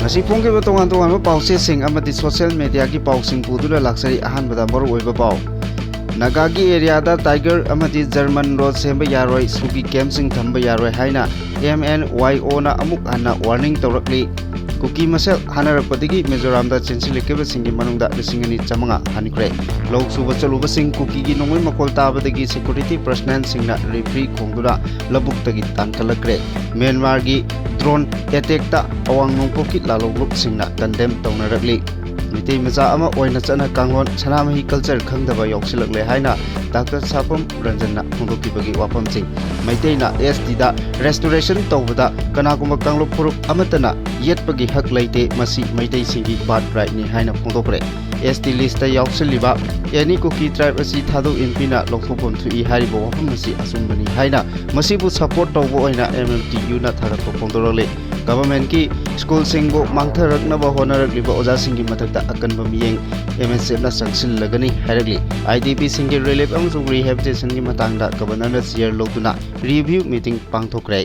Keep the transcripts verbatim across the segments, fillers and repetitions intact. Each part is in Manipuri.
ꯉꯁꯤ ꯐꯣꯡꯈꯤꯕ ꯇꯣꯉꯥꯟ ꯇꯣꯉꯥꯟꯕ ꯄꯥꯎꯆꯦꯁꯤꯡ ꯑꯃꯗꯤ social mediaꯒꯤ ꯄꯥꯎꯁꯤꯡ ꯄꯨꯗꯨꯅ ꯂꯥꯛꯆꯔꯤ꯫ ꯑꯍꯥꯟꯕꯗ ꯃꯔꯨꯑꯣꯏꯕ ꯄꯥꯎ꯫ ꯅꯥꯒꯥꯒꯤ areaꯗ tiger ꯑꯃꯗꯤ German road ꯁꯦꯝꯕ ꯌꯥꯔꯣꯏ, ꯁꯨꯒꯤ campꯁꯤꯡ ꯊꯝꯕ ꯌꯥꯔꯣꯏ ꯍꯥꯏꯅ M N Y Oꯅ ꯑꯃꯨꯛ ꯍꯟꯅ warning ꯇꯧꯔꯛꯂꯤ꯫ ꯀꯨꯀꯤ ꯃꯁꯦꯜ ꯍꯥꯠꯅꯔꯛꯄꯗꯒꯤ ꯃꯤꯖꯣꯔꯥꯝꯗ ꯆꯦꯟꯁꯤꯜꯂꯛꯈꯤꯕꯁꯤꯡꯒꯤ ꯃꯅꯨꯡꯗ ꯂꯤꯁꯤꯡ ꯑꯅꯤ ꯆꯥꯃꯉꯥ ꯍꯟꯈ꯭ꯔꯦ꯫ ꯂꯧ ꯁꯨꯕ ꯆꯠꯂꯨꯕꯁꯤꯡ ꯀꯨꯀꯤꯒꯤ ꯅꯣꯡꯃꯩ ꯃꯈꯣꯜ ꯇꯥꯕꯗꯒꯤ security personnelꯁꯤꯡꯅ referee ꯈꯣꯡꯗꯨꯅ ꯂꯧꯕꯨꯛꯇꯒꯤ ꯇꯥꯟꯈꯠꯂꯛꯈ꯭ꯔꯦ꯫ ꯃ꯭ꯌꯥꯟꯃꯥꯔꯒꯤ drone attackꯇ ꯑꯋꯥꯡ ꯅꯣꯡꯄꯣꯛꯀꯤ ꯂꯥꯂꯣꯡꯂꯨꯞꯁꯤꯡꯅ condemn ꯇꯧꯅꯔꯛꯂꯤ꯫ ꯃꯩꯇꯩ ꯃꯆꯥ ꯑꯃ ꯑꯣꯏꯅ ꯆꯠꯅ ꯀꯥꯡꯂꯣꯟ ꯁꯅꯥꯃꯍꯤ culture ꯈꯪꯗꯕ ꯌꯥꯎꯁꯤꯜꯂꯛꯂꯦ ꯍꯥꯏꯅ ꯗꯥꯛꯇꯔ ꯁꯥꯄꯝ ꯔꯟꯖꯟꯅ ꯐꯣꯡꯗꯣꯛꯈꯤꯕꯒꯤ ꯋꯥꯐꯝꯁꯤꯡ꯫ ꯃꯩꯇꯩꯅ S Tꯗ restoration ꯇꯧꯕꯗ ꯀꯅꯥꯒꯨꯝꯕ ꯀꯥꯡꯂꯨꯞ ꯐꯨꯔꯨꯞ ꯑꯃꯠꯇꯅ ꯌꯦꯠꯄꯒꯤ ꯍꯛ ꯂꯩꯇꯦ, ꯃꯁꯤ ꯃꯩꯇꯩꯁꯤꯡꯒꯤ birth rightꯅꯤ ꯍꯥꯏꯅ ꯐꯣꯡꯗꯣꯛꯈ꯭ꯔꯦ꯫ S T listꯇ ꯌꯥꯎꯁꯤꯜꯂꯤꯕ any ꯀꯨꯀꯤ tribe ꯑꯁꯤ ꯊꯥꯗꯣꯛ ꯏꯟꯄꯤꯅ ꯂꯧꯊꯣꯛꯐꯝ ꯊꯣꯛꯏ ꯍꯥꯏꯔꯤꯕ ꯋꯥꯐꯝ ꯑꯁꯤ ꯑꯆꯨꯝꯕꯅꯤ ꯍꯥꯏꯅ ꯃꯁꯤꯕꯨ support ꯇꯧꯕ ꯑꯣꯏꯅ M M T Uꯅ ꯊꯥꯒꯠꯄ ꯐꯣꯡꯗꯣꯔꯛꯂꯤ꯫ Governmentꯀꯤ schoolꯁꯤꯡꯕꯨ ꯃꯥꯡꯊꯔꯛꯅꯕ ꯍꯣꯠꯅꯔꯛꯂꯤꯕ ꯑꯣꯖꯥꯁꯤꯡꯒꯤ ꯃꯊꯛꯇ ꯑꯀꯟꯕ ꯃꯤꯠꯌꯦꯡ M S Fꯅ ꯆꯪꯁꯤꯜꯂꯒꯅꯤ ꯍꯥꯏꯔꯛꯂꯤ꯫ IDPꯁꯤꯡꯒꯤ relief ꯑꯃꯁꯨꯡ rehabilitationꯒꯤ ꯃꯇꯥꯡꯗ Governorꯅ chair ꯂꯧꯗꯨꯅ review meeting ꯄꯥꯡꯊꯣꯛꯈ꯭ꯔꯦ꯫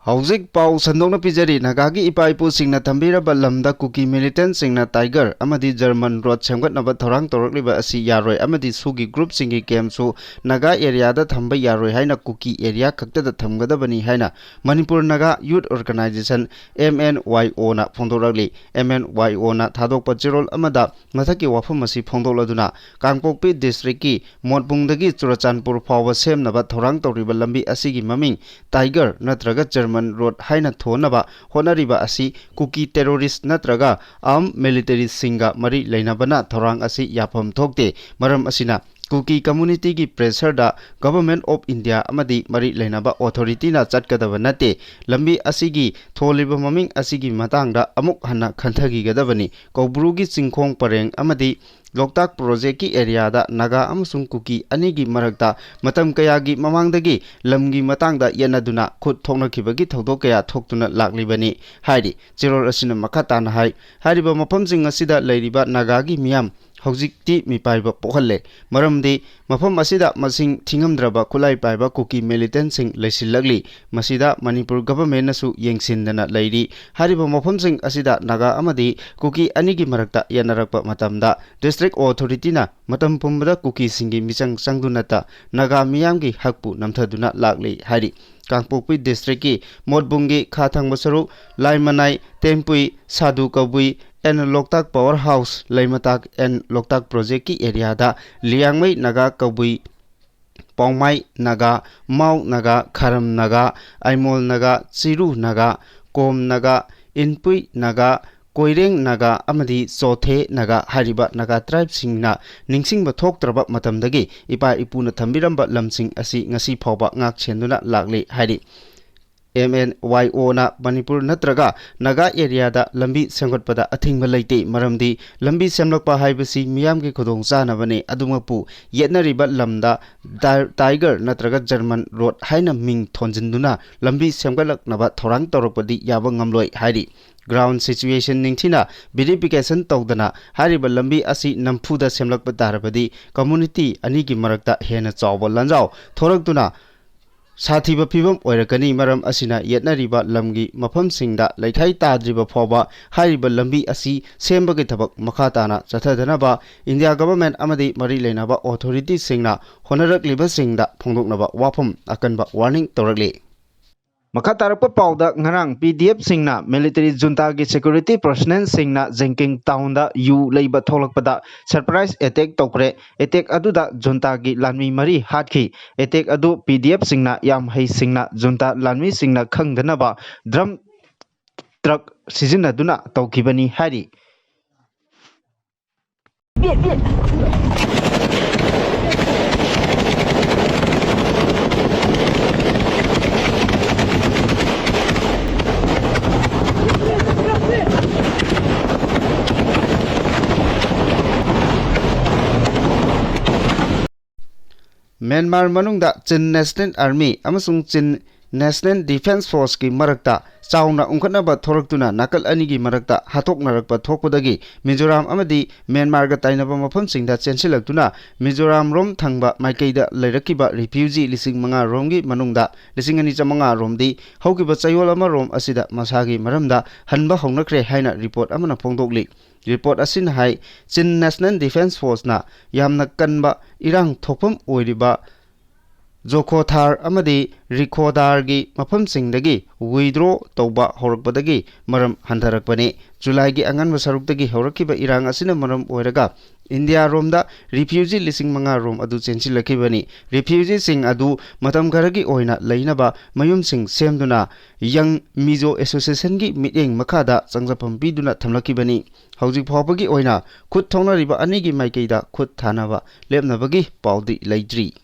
ꯍꯧꯖꯤꯛ ꯄꯥꯎ ꯁꯟꯗꯣꯛꯅ ꯄꯤꯖꯔꯤ꯫ ꯅꯥꯒꯥꯒꯤ ꯏꯄꯥ ꯏꯄꯨꯁꯤꯡꯅ ꯊꯝꯕꯤꯔꯕ ꯂꯝꯗ ꯀꯨꯀꯤ militantꯁꯤꯡꯅ tiger ꯑꯃꯗꯤ German road ꯁꯦꯝꯒꯠꯅꯕ ꯊꯧꯔꯥꯡ ꯇꯧꯔꯛꯂꯤꯕ ꯑꯁꯤ ꯌꯥꯔꯣꯏ ꯑꯃꯗꯤ ꯁꯨꯒꯤ groupꯁꯤꯡꯒꯤ campꯁꯨ ꯅꯥꯒꯥ areaꯗ ꯊꯝꯕ ꯌꯥꯔꯣꯏ ꯍꯥꯏꯅ ꯀꯨꯀꯤ area ꯈꯛꯇꯗ ꯊꯝꯒꯗꯕꯅꯤ ꯍꯥꯏꯅ Manipur Naga Youth Organisation, M N Y Oꯅ ꯐꯣꯡꯗꯣꯔꯛꯂꯤ꯫ M N Y Oꯅ ꯊꯥꯗꯣꯛꯄ ꯆꯦꯔꯣꯜ ꯑꯃꯗ ꯃꯊꯛꯀꯤ ꯋꯥꯐꯝ ꯑꯁꯤ ꯐꯣꯡꯗꯣꯛꯂꯗꯨꯅ ꯀꯥꯡꯄꯣꯛꯄꯤ districtꯀꯤ ꯃꯣꯠꯕꯨꯡꯗꯒꯤ ꯆꯨꯔꯆꯥꯟꯄꯨꯔ ꯐꯥꯎꯕ ꯁꯦꯝꯅꯕ ꯊꯧꯔꯥꯡ ꯇꯧꯔꯤꯕ ꯂꯝꯕꯤ ꯑꯁꯤꯒꯤ ꯃꯃꯤꯡ tiger ꯅꯠꯇ꯭ꯔꯒ German road ꯍꯥꯏꯅ ꯊꯣꯟꯅꯕ ꯍꯣꯠꯅꯔꯤꯕ ꯑꯁꯤ ꯀꯨꯀꯤ terrorist ꯅꯠꯇ꯭ꯔꯒ armed militaryꯁꯤꯡꯒ ꯃꯔꯤ ꯂꯩꯅꯕꯅ ꯊꯧꯔꯥꯡ ꯑꯁꯤ ꯌꯥꯐꯝ ꯊꯣꯛꯇꯦ꯫ ꯃꯔꯝ ꯑꯁꯤꯅ ꯀꯨꯀꯤ communityꯒꯤ pressureꯗ Government of India ꯑꯃꯗꯤ ꯃꯔꯤ ꯂꯩꯅꯕ authorityꯅ ꯆꯠꯀꯗꯕ ꯅꯠꯇꯦ꯫ ꯂꯝꯕꯤ ꯑꯁꯤꯒꯤ ꯊꯣꯜꯂꯤꯕ ꯃꯃꯤꯡ ꯑꯁꯤꯒꯤ ꯃꯇꯥꯡꯗ ꯑꯃꯨꯛ ꯍꯟꯅ ꯈꯟꯊꯈꯤꯒꯗꯕꯅꯤ꯫ ꯀꯧꯕ꯭ꯔꯨꯒꯤ ꯆꯤꯡꯈꯣꯡ ꯄꯔꯦꯡ ꯑꯃꯗꯤ ꯂꯣꯛꯇꯥꯛ projectꯀꯤ areaꯗ ꯅꯥꯒꯥ ꯑꯃꯁꯨꯡ ꯀꯨꯀꯤ ꯑꯅꯤꯒꯤ ꯃꯔꯛꯇ ꯃꯇꯝ ꯀꯌꯥꯒꯤ ꯃꯃꯥꯡꯗꯒꯤ ꯂꯝꯒꯤ ꯃꯇꯥꯡꯗ ꯌꯦꯠꯅꯗꯨꯅ ꯈꯨꯠ ꯊꯣꯛꯅꯈꯤꯕꯒꯤ ꯊꯧꯗꯣꯛ ꯀꯌꯥ ꯊꯣꯛꯇꯨꯅ ꯂꯥꯛꯂꯤꯕꯅꯤ ꯍꯥꯏꯔꯤ꯫ ꯆꯦꯔꯣꯜ ꯑꯁꯤꯅ ꯃꯈꯥ ꯇꯥꯅ ꯍꯥꯏ, ꯍꯥꯏꯔꯤꯕ ꯃꯐꯝꯁꯤꯡ ꯑꯁꯤꯗ ꯂꯩꯔꯤꯕ ꯅꯥꯒꯥꯒꯤ ꯃꯤꯌꯥꯝ ꯍꯧꯖꯤꯛꯇꯤ ꯃꯤꯄꯥꯏꯕ ꯄꯣꯛꯍꯜꯂꯦ꯫ ꯃꯔꯝꯗꯤ ꯃꯐꯝ ꯑꯁꯤꯗ ꯃꯁꯤꯡ ꯊꯤꯉꯝꯗ꯭ꯔꯕ ꯈꯨꯠꯂꯥꯏ ꯄꯥꯏꯕ ꯀꯨꯀꯤ militant ꯁꯤꯡ ꯂꯩꯁꯤꯜꯂꯛꯂꯤ꯫ ꯃꯁꯤꯗ ꯃꯅꯤꯄꯨꯔ government ꯅꯁꯨ ꯌꯦꯡꯁꯤꯟꯗꯅ ꯂꯩꯔꯤ꯫ ꯍꯥꯏꯔꯤꯕ ꯃꯐꯝꯁꯤꯡ ꯑꯁꯤꯗ ꯅꯥꯒꯥ ꯑꯃꯗꯤ ꯀꯨꯀꯤ ꯑꯅꯤꯒꯤ ꯃꯔꯛꯇ ꯌꯦꯠꯅꯔꯛꯄ ꯃꯇꯝꯗ district authority ꯅ ꯃꯇꯝ ꯄꯨꯝꯕꯗ ꯀꯨꯀꯤꯁꯤꯡꯒꯤ ꯃꯤꯆꯪ ꯆꯪꯗꯨꯅꯇ ꯅꯥꯒꯥ ꯃꯤꯌꯥꯝꯒꯤ ꯍꯛꯄꯨ ꯅꯝꯊꯗꯨꯅ ꯂꯥꯛꯂꯤ ꯍꯥꯏꯔꯤ꯫ ꯀꯥꯡꯄꯣꯛꯄꯤ district ꯀꯤ ꯃꯣꯠꯕꯨꯡꯒꯤ ꯈꯥ ꯊꯪꯕ ꯁꯔꯨꯛ, ꯂꯥꯏꯃꯅꯥꯏ, ꯇꯦꯝꯄꯨꯏ, ꯁꯥꯗꯨ ꯀꯕꯨꯏ and Loktak power house, ꯂꯩꯃꯇꯥꯛ and Loktak project ꯀꯤ area ꯗ ꯂꯤꯌꯥꯡꯃꯩ ꯅꯥꯒꯥ, ꯀꯕꯨꯏ, ꯄꯥꯎꯃꯥꯏ ꯅꯥꯒꯥ, ꯃꯥꯎ ꯅꯥꯒꯥ, ꯈꯥꯔꯝ ꯅꯥꯒꯥ, ꯑꯥꯏꯃꯣꯜ ꯅꯥꯒꯥ, ꯆꯤꯔꯨ ꯅꯥꯒꯥ, ꯀꯣꯝ ꯅꯥꯒꯥ, ꯏꯟꯄꯨꯏ ꯅꯥꯒꯥ, ꯀꯣꯏꯔꯦꯡ ꯅꯥꯒꯥ ꯑꯃꯗꯤ ꯆꯣꯊꯦ ꯅꯥꯒꯥ ꯍꯥꯏꯔꯤꯕ ꯅꯥꯒꯥ tribe ꯁꯤꯡꯅ ꯅꯤꯡꯁꯤꯡꯕ ꯊꯣꯛꯇ꯭ꯔꯕ ꯃꯇꯝꯗꯒꯤ ꯏꯄꯥ ꯏꯄꯨꯅ ꯊꯝꯕꯤꯔꯝꯕ ꯂꯝꯁꯤꯡ ꯑꯁꯤ ꯉꯁꯤ ꯐꯥꯎꯕ ꯉꯥꯛ ꯁꯦꯟꯗꯨꯅ ꯂꯥꯛꯂꯤ ꯍꯥꯏꯔꯤ꯫ M N Y O ꯅ ꯃꯅꯤꯄꯨꯔ ꯅꯠꯇ꯭ꯔꯒ ꯅꯥꯒꯥ area ꯗ ꯂꯝꯕꯤ ꯁꯦꯝꯒꯠꯄꯗ ꯑꯊꯤꯡꯕ ꯂꯩꯇꯦ, ꯃꯔꯝꯗꯤ ꯂꯝꯕꯤ ꯁꯦꯝꯂꯛꯄ ꯍꯥꯏꯕꯁꯤ ꯃꯤꯌꯥꯝꯒꯤ ꯈꯨꯗꯣꯡꯆꯥꯅꯕꯅꯤ꯫ ꯑꯗꯨꯃꯛꯄꯨ ꯌꯦꯠꯅꯔꯤꯕ ꯂꯝꯗ ꯇꯥꯏ-, tiger ꯅꯠꯇ꯭ꯔꯒ German road ꯍꯥꯏꯅ ꯃꯤꯡ ꯊꯣꯟꯖꯤꯟꯗꯨꯅ ꯂꯝꯕꯤ ꯁꯦꯝꯒꯠꯂꯛꯅꯕ ꯊꯧꯔꯥꯡ ꯇꯧꯔꯛꯄꯗꯤ ꯌꯥꯕ ꯉꯝꯂꯣꯏ ꯍꯥꯏꯔꯤ꯫ Ground situation ꯅꯤꯡꯊꯤꯅ verification ꯇꯧꯗꯅ ꯍꯥꯏꯔꯤꯕ ꯂꯝꯕꯤ ꯑꯁꯤ ꯅꯝꯐꯨꯗ ꯁꯦꯝꯂꯛꯄ ꯇꯥꯔꯕꯗꯤ community ꯑꯅꯤꯒꯤ ꯃꯔꯛꯇ ꯍꯦꯟꯅ ꯆꯥꯎꯕ ꯂꯥꯟꯖꯥꯎ ꯊꯣꯔꯛꯇꯨꯅ ꯁꯥꯊꯤꯕ ꯐꯤꯕꯝ ꯑꯣꯏꯔꯛꯀꯅꯤ꯫ ꯃꯔꯝ ꯑꯁꯤꯅ ꯌꯦꯠꯅꯔꯤꯕ ꯂꯝꯒꯤ ꯃꯐꯝꯁꯤꯡꯗ ꯂꯩꯈꯥꯏ ꯇꯥꯗ꯭ꯔꯤꯕ ꯐꯥꯎꯕ ꯍꯥꯏꯔꯤꯕ ꯂꯝꯕꯤ ꯑꯁꯤ ꯁꯦꯝꯕꯒꯤ ꯊꯕꯛ ꯃꯈꯥ ꯇꯥꯅ ꯆꯠꯊꯗꯅꯕ India government ꯑꯃꯗꯤ ꯃꯔꯤ ꯂꯩꯅꯕ authority ꯁꯤꯡꯅ ꯍꯣꯠꯅꯔꯛꯂꯤꯕꯁꯤꯡꯗ ꯐꯣꯡꯗꯣꯛꯅꯕ ꯋꯥꯐꯝ ꯑꯀꯟꯕ warning ꯇꯧꯔꯛꯂꯤ꯫ ꯃꯈꯥ ꯇꯥꯔꯛꯄ ꯄꯥꯎꯗ, ꯉꯔꯥꯡ P D F ꯁꯤꯡꯅ military junta ꯒꯤ security personnel ꯁꯤꯡꯅ ꯖꯦꯡꯀꯤꯡ town ꯗ ꯌꯨ ꯂꯩꯕ ꯊꯣꯛꯂꯛꯄꯗ surprise attack ꯇꯧꯈ꯭ꯔꯦ꯫ Attack ꯑꯗꯨꯗ junta ꯒꯤ ꯂꯥꯟꯃꯤ ꯃꯔꯤ ꯍꯥꯠꯈꯤ꯫ Attack ꯑꯗꯨ P D F ꯁꯤꯡꯅ ꯌꯥꯝ ꯍꯩꯁꯤꯡꯅ junta ꯂꯥꯟꯃꯤꯁꯤꯡꯅ ꯈꯪꯗꯅꯕ drum truck ꯁꯤꯖꯤꯟꯅꯗꯨꯅ ꯇꯧꯈꯤꯕꯅꯤ ꯍꯥꯏꯔꯤ꯫ ꯃ꯭ꯌꯥꯟꯃꯥꯔ ꯃꯅꯨꯡꯗ Chin National Army ꯑꯃꯁꯨꯡ Chin National Defence Forceꯀꯤ ꯃꯔꯛꯇ ꯆꯥꯎꯅ ꯎꯪꯈꯠꯅꯕ ꯊꯣꯔꯛꯇꯨꯅ ꯅꯥꯀꯜ ꯑꯅꯤꯒꯤ ꯃꯔꯛꯇ ꯍꯥꯠꯇꯣꯛꯅꯔꯛꯄ ꯊꯣꯛꯄꯗꯒꯤ ꯃꯤꯖꯣꯔꯥꯝ ꯑꯃꯗꯤ ꯃ꯭ꯌꯥꯟꯃꯥꯔꯒ ꯇꯥꯏꯅꯕ ꯃꯐꯝꯁꯤꯡꯗ ꯆꯦꯟꯁꯤꯜꯂꯛꯇꯨꯅ ꯃꯤꯖꯣꯔꯥꯝ ꯔꯣꯝ ꯊꯪꯕ ꯃꯥꯏꯀꯩꯗ ꯂꯩꯔꯛꯈꯤꯕ refugee ꯂꯤꯁꯤꯡ ꯃꯉꯥ ꯔꯣꯝꯒꯤ ꯃꯅꯨꯡꯗ ꯂꯤꯁꯤꯡ ꯑꯅꯤ ꯆꯥꯃꯉꯥ ꯔꯣꯝꯗꯤ ꯍꯧꯈꯤꯕ ꯆꯌꯣꯜ ꯑꯃꯔꯣꯝ ꯑꯁꯤꯗ ꯃꯁꯥꯒꯤ ꯃꯔꯝꯗ ꯍꯟꯕ ꯍꯧꯅꯈ꯭ꯔꯦ ꯍꯥꯏꯅ report ꯑꯃꯅ ꯐꯣꯡꯗꯣꯛꯂꯤ꯫ Report ꯑꯁꯤꯅ ꯍꯥꯏ, ꯆꯤꯟ National Defence Forceꯅ ꯌꯥꯝꯅ ꯀꯟꯕ ꯏꯔꯥꯡ ꯊꯣꯛꯐꯝ ꯑꯣꯏꯔꯤꯕ ꯖꯣꯈꯣꯊꯥꯔ ꯑꯃꯗꯤ ꯔꯤꯈꯣꯗꯥꯔꯒꯤ ꯃꯐꯝꯁꯤꯡꯗꯒꯤ withdraw ꯇꯧꯕ ꯍꯧꯔꯛꯄꯗꯒꯤ ꯃꯔꯝ ꯍꯟꯊꯔꯛꯄꯅꯤ꯫ ꯖꯨꯂꯥꯏꯒꯤ ꯑꯉꯟꯕ ꯁꯔꯨꯛꯇꯒꯤ ꯍꯧꯔꯛꯈꯤꯕ ꯏꯔꯥꯡ ꯑꯁꯤꯅ ꯃꯔꯝ ꯑꯣꯏꯔꯒ ꯏꯟꯗꯤꯌꯥꯔꯣꯝꯗ refugee ꯂꯤꯁꯤꯡ ꯃꯉꯥ ꯔꯣꯝ ꯑꯗꯨ ꯆꯦꯟꯁꯤꯜꯂꯛꯈꯤꯕꯅꯤ꯫ Refugeeꯁꯤꯡ ꯑꯗꯨ ꯃꯇꯝ ꯈꯔꯒꯤ ꯑꯣꯏꯅ ꯂꯩꯅꯕ ꯃꯌꯨꯝꯁꯤꯡ ꯁꯦꯝꯗꯨꯅ Young Mizo Associationꯒꯤ ꯃꯤꯠꯌꯦꯡ ꯃꯈꯥꯗ ꯆꯪꯖꯐꯝ ꯄꯤꯗꯨꯅ ꯊꯝꯂꯛꯈꯤꯕꯅꯤ꯫ ꯍꯧꯖꯤꯛ ꯐꯥꯎꯕꯒꯤ ꯑꯣꯏꯅ ꯈꯨꯠ ꯊꯧꯅꯔꯤꯕ ꯑꯅꯤꯒꯤ ꯃꯥꯏꯀꯩꯗ ꯈꯨꯠ ꯊꯥꯅꯕ ꯂꯦꯞꯅꯕꯒꯤ ꯄꯥꯎꯗꯤ ꯂꯩꯇ꯭ꯔꯤ꯫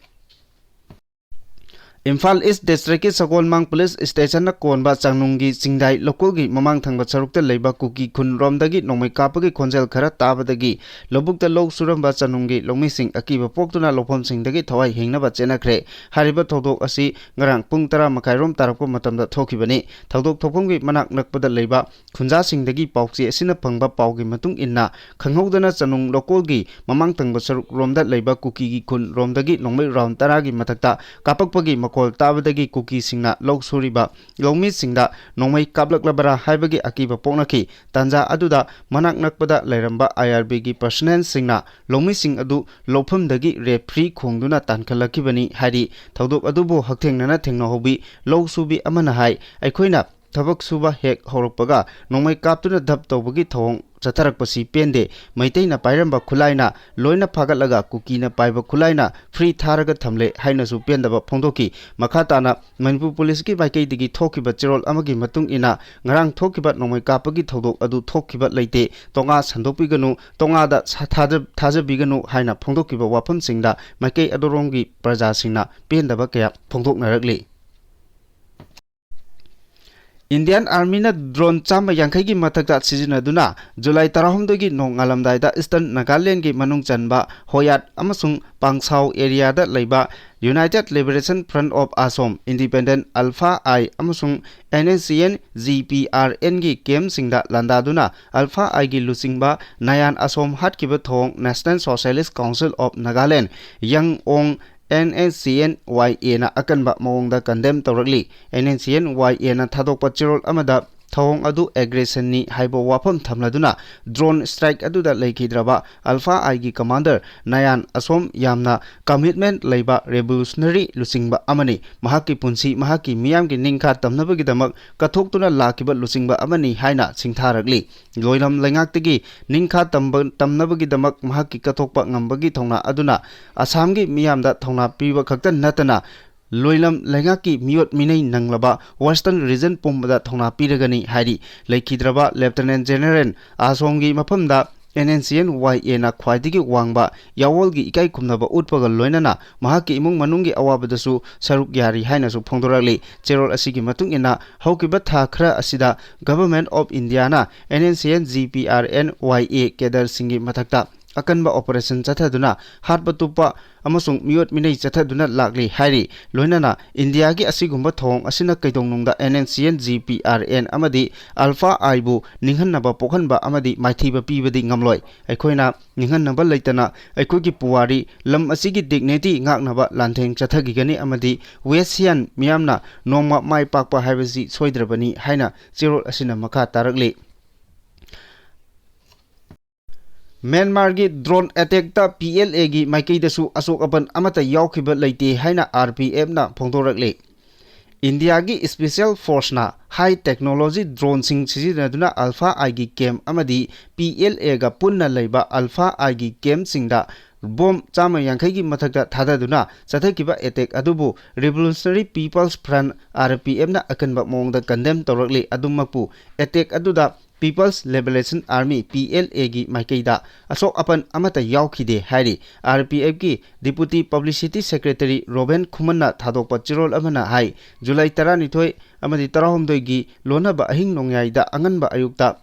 ꯏꯝꯐꯥꯜ East Districtꯀꯤ ꯁꯒꯣꯜꯃꯥꯡ Police Stationꯅ ꯀꯣꯟꯕ ꯆꯥꯡꯅꯨꯡꯒꯤ ꯆꯤꯡꯗꯥꯏ ꯂꯧꯀꯣꯜꯒꯤ ꯃꯃꯥꯡ ꯊꯪꯕ ꯁꯔꯨꯛꯇ ꯂꯩꯕ ꯀꯨꯀꯤ ꯈꯨꯟ ꯔꯣꯝꯗꯒꯤ ꯅꯣꯡꯃꯩ ꯀꯥꯞꯄꯒꯤ ꯈꯣꯟꯖꯦꯜ ꯈꯔ ꯇꯥꯕꯗꯒꯤ ꯂꯧꯕꯨꯛꯇ ꯂꯧ ꯁꯨꯔꯝꯕ ꯆꯥꯡꯅꯨꯡꯒꯤ ꯂꯧꯃꯤꯁꯤꯡ ꯑꯀꯤꯕ ꯄꯣꯛꯇꯨꯅ ꯂꯧꯐꯝꯁꯤꯡꯗꯒꯤ ꯊꯋꯥꯏ ꯍꯤꯡꯅꯕ ꯆꯦꯟꯅꯈ꯭ꯔꯦ꯫ ꯍꯥꯏꯔꯤꯕ ꯊꯧꯗꯣꯛ ꯑꯁꯤ ꯉꯔꯥꯡ ꯄꯨꯡ ꯇꯔꯥ ꯃꯈꯥꯏ ꯔꯣꯝ ꯇꯥꯔꯛꯄ ꯃꯇꯝꯗ ꯊꯣꯛꯈꯤꯕꯅꯤ꯫ ꯊꯧꯗꯣꯛ ꯊꯣꯛꯐꯝꯒꯤ ꯃꯅꯥꯛ ꯅꯛꯄꯗ ꯂꯩꯕ ꯈꯨꯟꯖꯥꯁꯤꯡꯗꯒꯤ ꯄꯥꯎꯆꯦ ꯑꯁꯤꯅ ꯐꯪꯕ ꯄꯥꯎꯒꯤ ꯃꯇꯨꯡ ꯏꯟꯅ, ꯈꯪꯍꯧꯗꯅ ꯆꯥꯡꯅꯨꯡ ꯂꯧꯀꯣꯜꯒꯤ ꯃꯃꯥꯡ ꯊꯪꯕ ꯁꯔꯨꯛ ꯔꯣꯝꯗ ꯂꯩꯕ ꯀꯨꯀꯤꯒꯤ ꯈꯨꯟ ꯔꯣꯝꯗꯒꯤ ꯅꯣꯡꯃꯩ round ꯇꯔꯥꯒꯤ ꯃꯊꯛꯇ ꯀꯥꯞꯄꯛꯄꯒꯤ ꯃꯈꯣꯜ ꯇꯥꯕꯗꯒꯤ ꯀꯨꯀꯤꯁꯤꯡꯅ ꯂꯧ ꯁꯨꯔꯤꯕ ꯂꯧꯃꯤꯁꯤꯡꯗ ꯅꯣꯡꯃꯩ ꯀꯥꯞꯂꯛꯂꯕꯔꯥ ꯍꯥꯏꯕꯒꯤ ꯑꯀꯤꯕ ꯄꯣꯛꯅꯈꯤ꯫ ꯇꯥꯟꯖꯥ ꯑꯗꯨꯗ ꯃꯅꯥꯛ ꯅꯛꯄꯗ ꯂꯩꯔꯝꯕ IRBꯒꯤ personnelꯁꯤꯡꯅ ꯂꯧꯃꯤꯁꯤꯡ ꯑꯗꯨ ꯂꯧꯐꯝꯗꯒꯤ referee ꯈꯣꯡꯗꯨꯅ ꯇꯥꯟꯈꯠꯂꯛꯈꯤꯕꯅꯤ ꯍꯥꯏꯔꯤ꯫ ꯊꯧꯗꯣꯛ ꯑꯗꯨꯕꯨ ꯍꯛꯊꯦꯡꯅꯅ ꯊꯦꯡꯅꯍꯧꯕꯤ ꯂꯧ ꯁꯨꯕꯤ ꯑꯃꯅ ꯍꯥꯏ, ꯑꯩꯈꯣꯏꯅ ꯊꯕꯛ ꯁꯨꯕ ꯍꯦꯛ ꯍꯧꯔꯛꯄꯒ ꯅꯣꯡꯃꯩ ꯀꯥꯞꯇꯨꯅ ꯙꯞ ꯇꯧꯕꯒꯤ ꯊꯧꯑꯣꯡ ꯆꯠꯊꯔꯛꯄꯁꯤ ꯄꯦꯟꯗꯦ꯫ ꯃꯩꯇꯩꯅ ꯄꯥꯏꯔꯝꯕ ꯈꯨꯠꯂꯥꯏꯅ ꯂꯣꯏꯅ ꯐꯥꯒꯠꯂꯒ ꯀꯨꯀꯤꯅ ꯄꯥꯏꯕ ꯈꯨꯠꯂꯥꯏꯅ free ꯊꯥꯔꯒ ꯊꯝꯂꯦ ꯍꯥꯏꯅꯁꯨ ꯄꯦꯟꯗꯕ ꯐꯣꯡꯗꯣꯛꯈꯤ꯫ ꯃꯈꯥ ꯇꯥꯅ ꯃꯅꯤꯄꯨꯔ Policeꯀꯤ ꯃꯥꯏꯀꯩꯗꯒꯤ ꯊꯣꯛꯈꯤꯕ ꯆꯦꯔꯣꯜ ꯑꯃꯒꯤ ꯃꯇꯨꯡ ꯏꯟꯅ, ꯉꯔꯥꯡ ꯊꯣꯛꯈꯤꯕ ꯅꯣꯡꯃꯩ ꯀꯥꯞꯄꯒꯤ ꯊꯧꯗꯣꯛ ꯑꯗꯨ ꯊꯣꯛꯈꯤꯕ ꯂꯩꯇꯦ, ꯇꯣꯉꯥ ꯁꯟꯗꯣꯛꯄꯤꯒꯅꯨ, ꯇꯣꯉꯥꯗ ꯁ-, ꯊꯥꯖ-, ꯊꯥꯖꯕꯤꯒꯅꯨ ꯍꯥꯏꯅ ꯐꯣꯡꯗꯣꯛꯈꯤꯕ ꯋꯥꯐꯝꯁꯤꯡꯗ ꯃꯥꯏꯀꯩ ꯑꯗꯨꯔꯣꯝꯒꯤ ꯄ꯭ꯔꯖꯥꯁꯤꯡꯅ ꯄꯦꯟꯗꯕ ꯀꯌꯥ ꯐꯣꯡꯗꯣꯛꯅꯔꯛꯂꯤ꯫ Indian Armyꯅ drone ꯆꯥꯝꯃ ꯌꯥꯡꯈꯩꯒꯤ ꯃꯊꯛꯇ ꯁꯤꯖꯤꯟꯅꯗꯨꯅ July ꯇꯔꯥꯍꯨꯝꯗꯣꯏꯒꯤ ꯅꯣꯡꯉꯥꯜꯂꯝꯗꯥꯏꯗ Eastern Nagalandꯒꯤ ꯃꯅꯨꯡ ꯆꯟꯕ Hoyat ꯑꯃꯁꯨꯡ Pangsau areaꯗ ꯂꯩꯕ United Liberation Front of Assam, Independent Alpha I ꯑꯃꯁꯨꯡ NSCN GPRNꯒꯤ campꯁꯤꯡꯗ ꯂꯥꯟꯗꯥꯗꯨꯅ Alpha Iꯒꯤ ꯂꯨꯆꯤꯡꯕ ꯅꯌꯥꯟ ꯑꯁꯣꯝ ꯍꯥꯠꯈꯤꯕ ꯊꯧꯑꯣꯡ National Socialist Council of Nagaland, ꯌꯪ ꯑꯣꯡ, NSCN-YAꯅ ꯑꯀꯟꯕ ꯃꯑꯣꯡꯗ condemn ꯇꯧꯔꯛꯂꯤ꯫ NSCN-YAꯅ ꯊꯥꯗꯣꯛꯄ ꯆꯦꯔꯣꯜ ꯑꯃꯗ ꯊꯧꯑꯣꯡ ꯑꯗꯨ aggressionꯅꯤ ꯍꯥꯏꯕ ꯋꯥꯐꯝ ꯊꯝꯂꯗꯨꯅ drone strike ꯑꯗꯨꯗ ꯂꯩꯈꯤꯗ꯭ꯔꯕ Alpha Iꯒꯤ commander ꯅꯌꯥꯟ ꯑꯁꯣꯝ ꯌꯥꯝꯅ commitment ꯂꯩꯕ revolutionary ꯂꯨꯆꯤꯡꯕ ꯑꯃꯅꯤ꯫ ꯃꯍꯥꯛꯀꯤ ꯄꯨꯟꯁꯤ ꯃꯍꯥꯛꯀꯤ ꯃꯤꯌꯥꯝꯒꯤ ꯅꯤꯡꯈꯥ ꯇꯝꯅꯕꯒꯤꯗꯃꯛ ꯀꯠꯊꯣꯛꯇꯨꯅ ꯂꯥꯛꯈꯤꯕ ꯂꯨꯆꯤꯡꯕ ꯑꯃꯅꯤ ꯍꯥꯏꯅ ꯁꯤꯡꯊꯥꯔꯛꯂꯤ꯫ ꯂꯣꯏꯂꯝ ꯂꯩꯉꯥꯛꯇꯒꯤ ꯅꯤꯡꯈꯥ ꯇꯝꯕ, ꯇꯝꯅꯕꯒꯤꯗꯃꯛ ꯃꯍꯥꯛꯀꯤ ꯀꯠꯊꯣꯛꯄ ꯉꯝꯕꯒꯤ ꯊꯧꯅꯥ ꯑꯗꯨꯅ ꯑꯁꯥꯝꯒꯤ ꯃꯤꯌꯥꯝꯗ ꯊꯧꯅꯥ ꯄꯤꯕ ꯈꯛꯇ ꯅꯠꯇꯅ ꯂꯣꯏꯂꯝ ꯂꯩꯉꯥꯛꯀꯤ ꯃꯤꯑꯣꯠ ꯃꯤꯅꯩ ꯅꯪꯂꯕ Western region ꯄꯨꯝꯕꯗ ꯊꯧꯅꯥ ꯄꯤꯔꯒꯅꯤ ꯍꯥꯏꯔꯤ꯫ ꯂꯩꯈꯤꯗ꯭ꯔꯕ Lieutenant General ꯑꯁꯣꯝꯒꯤ ꯃꯐꯝꯗ NSCN-YAꯅ ꯈ꯭ꯋꯥꯏꯗꯒꯤ ꯋꯥꯡꯕ ꯌꯥꯑꯣꯜꯒꯤ ꯏꯀꯥꯏ ꯈꯨꯝꯅꯕ ꯎꯠꯄꯒ ꯂꯣꯏꯅꯅ ꯃꯍꯥꯛꯀꯤ ꯏꯃꯨꯡ ꯃꯅꯨꯡꯒꯤ ꯑꯋꯥꯕꯗꯁꯨ ꯁꯔꯨꯛ ꯌꯥꯔꯤ ꯍꯥꯏꯅꯁꯨ ꯐꯣꯡꯗꯣꯔꯛꯂꯤ꯫ ꯆꯦꯔꯣꯜ ꯑꯁꯤꯒꯤ ꯃꯇꯨꯡ ꯏꯟꯅ ꯍꯧꯈꯤꯕ ꯊꯥ ꯈꯔ ꯑꯁꯤꯗ Government of Indiaꯅ NSCN-GPRN-YA cadreꯁꯤꯡꯒꯤ ꯃꯊꯛꯇ ꯑꯀꯟꯕ operation ꯆꯠꯊꯗꯨꯅ ꯍꯥꯠꯄ ꯇꯨꯞꯄ ꯑꯃꯁꯨꯡ ꯃꯤꯑꯣꯠ ꯃꯤꯅꯩ ꯆꯠꯊꯗꯨꯅ ꯂꯥꯛꯂꯤ ꯍꯥꯏꯔꯤ꯫ ꯂꯣꯏꯅꯅ ꯏꯟꯗꯤꯌꯥꯒꯤ ꯑꯁꯤꯒꯨꯝꯕ ꯊꯧꯑꯣꯡ ꯑꯁꯤꯅ ꯀꯩꯗꯧꯅꯨꯡꯗ NSCN-GPRN ꯑꯃꯗꯤ Alpha Iꯕꯨ ꯅꯤꯡꯍꯟꯅꯕ ꯄꯣꯛꯍꯟꯕ ꯑꯃꯗꯤ ꯃꯥꯏꯊꯤꯕ ꯄꯤꯕꯗꯤ ꯉꯝꯂꯣꯏ꯫ ꯑꯩꯈꯣꯏꯅ ꯅꯤꯡꯍꯟꯅꯕ ꯂꯩꯇꯅ ꯑꯩꯈꯣꯏꯒꯤ ꯄꯨꯋꯥꯔꯤ, ꯂꯝ ꯑꯁꯤꯒꯤ dignity ꯉꯥꯛꯅꯕ ꯂꯥꯟꯊꯦꯡ ꯆꯠꯊꯈꯤꯒꯅꯤ ꯑꯃꯗꯤ West Sian ꯃꯤꯌꯥꯝꯅ ꯅꯣꯡꯃ ꯃꯥꯏ ꯄꯥꯛꯄ ꯍꯥꯏꯕꯁꯤ ꯁꯣꯏꯗ꯭ꯔꯕꯅꯤ ꯍꯥꯏꯅ ꯆꯦꯔꯣꯜ ꯑꯁꯤꯅ ꯃꯈꯥ ꯇꯥꯔꯛꯂꯤ꯫ ꯃ꯭ꯌꯥꯟꯃꯥꯔꯒꯤ drone attackꯇ PLAꯒꯤ ꯃꯥꯏꯀꯩꯗꯁꯨ ꯑꯁꯣꯛ ꯑꯄꯟ ꯑꯃꯠꯇ ꯌꯥꯎꯈꯤꯕ ꯂꯩꯇꯦ ꯍꯥꯏꯅ RPFꯅ ꯐꯣꯡꯗꯣꯔꯛꯂꯤ꯫ ꯏꯟꯗꯤꯌꯥꯒꯤ Special Forceꯅ high technology droneꯁꯤꯡ ꯁꯤꯖꯤꯟꯅꯗꯨꯅ Alpha Iꯒꯤ camp ꯑꯃꯗꯤ PLAꯒ ꯄꯨꯟꯅ ꯂꯩꯕ Alpha Iꯒꯤ campꯁꯤꯡꯗ ꯕꯣꯝ ꯆꯥꯝꯃ ꯌꯥꯡꯈꯩꯒꯤ ꯃꯊꯛꯇ ꯊꯥꯗꯗꯨꯅ ꯆꯠꯊꯈꯤꯕ ꯑꯦꯇꯦꯛ ꯑꯗꯨꯕꯨ Revolutionary People's Front, RPF, ꯅ ꯑꯀꯟꯕ ꯃꯑꯣꯡꯗ ꯀꯟꯗꯦꯝ ꯇꯧꯔꯛꯂꯤ꯫ ꯑꯗꯨꯃꯛꯄꯨ, ꯑꯦꯇꯦꯛ ꯑꯗꯨꯗ People's Liberation Army, PLA, ꯒꯤ ꯃꯥꯏꯀꯩꯗ ꯑꯁꯣꯛ ꯑꯄꯟ ꯑꯃꯠꯇ ꯌꯥꯎꯈꯤꯗꯦ ꯍꯥꯏꯔꯤ꯫ RPF ꯀꯤ Deputy Publicity Secretary ꯔꯣꯕꯦꯟ ꯈꯨꯃꯟꯅ ꯊꯥꯗꯣꯛꯄ ꯆꯦꯔꯣꯜ ꯑꯃꯅ ꯍꯥꯏ, ꯖꯨꯂꯥꯏ ꯇꯔꯥꯅꯤꯊꯣꯏ ꯑꯃꯗꯤ ꯇꯔꯥꯍꯨꯝꯗꯣꯏꯒꯤ ꯂꯣꯟꯅꯕ ꯑꯍꯤꯡ ꯅꯣꯡꯌꯥꯏꯗ ꯑꯉꯟꯕ ꯑꯌꯨꯛꯇ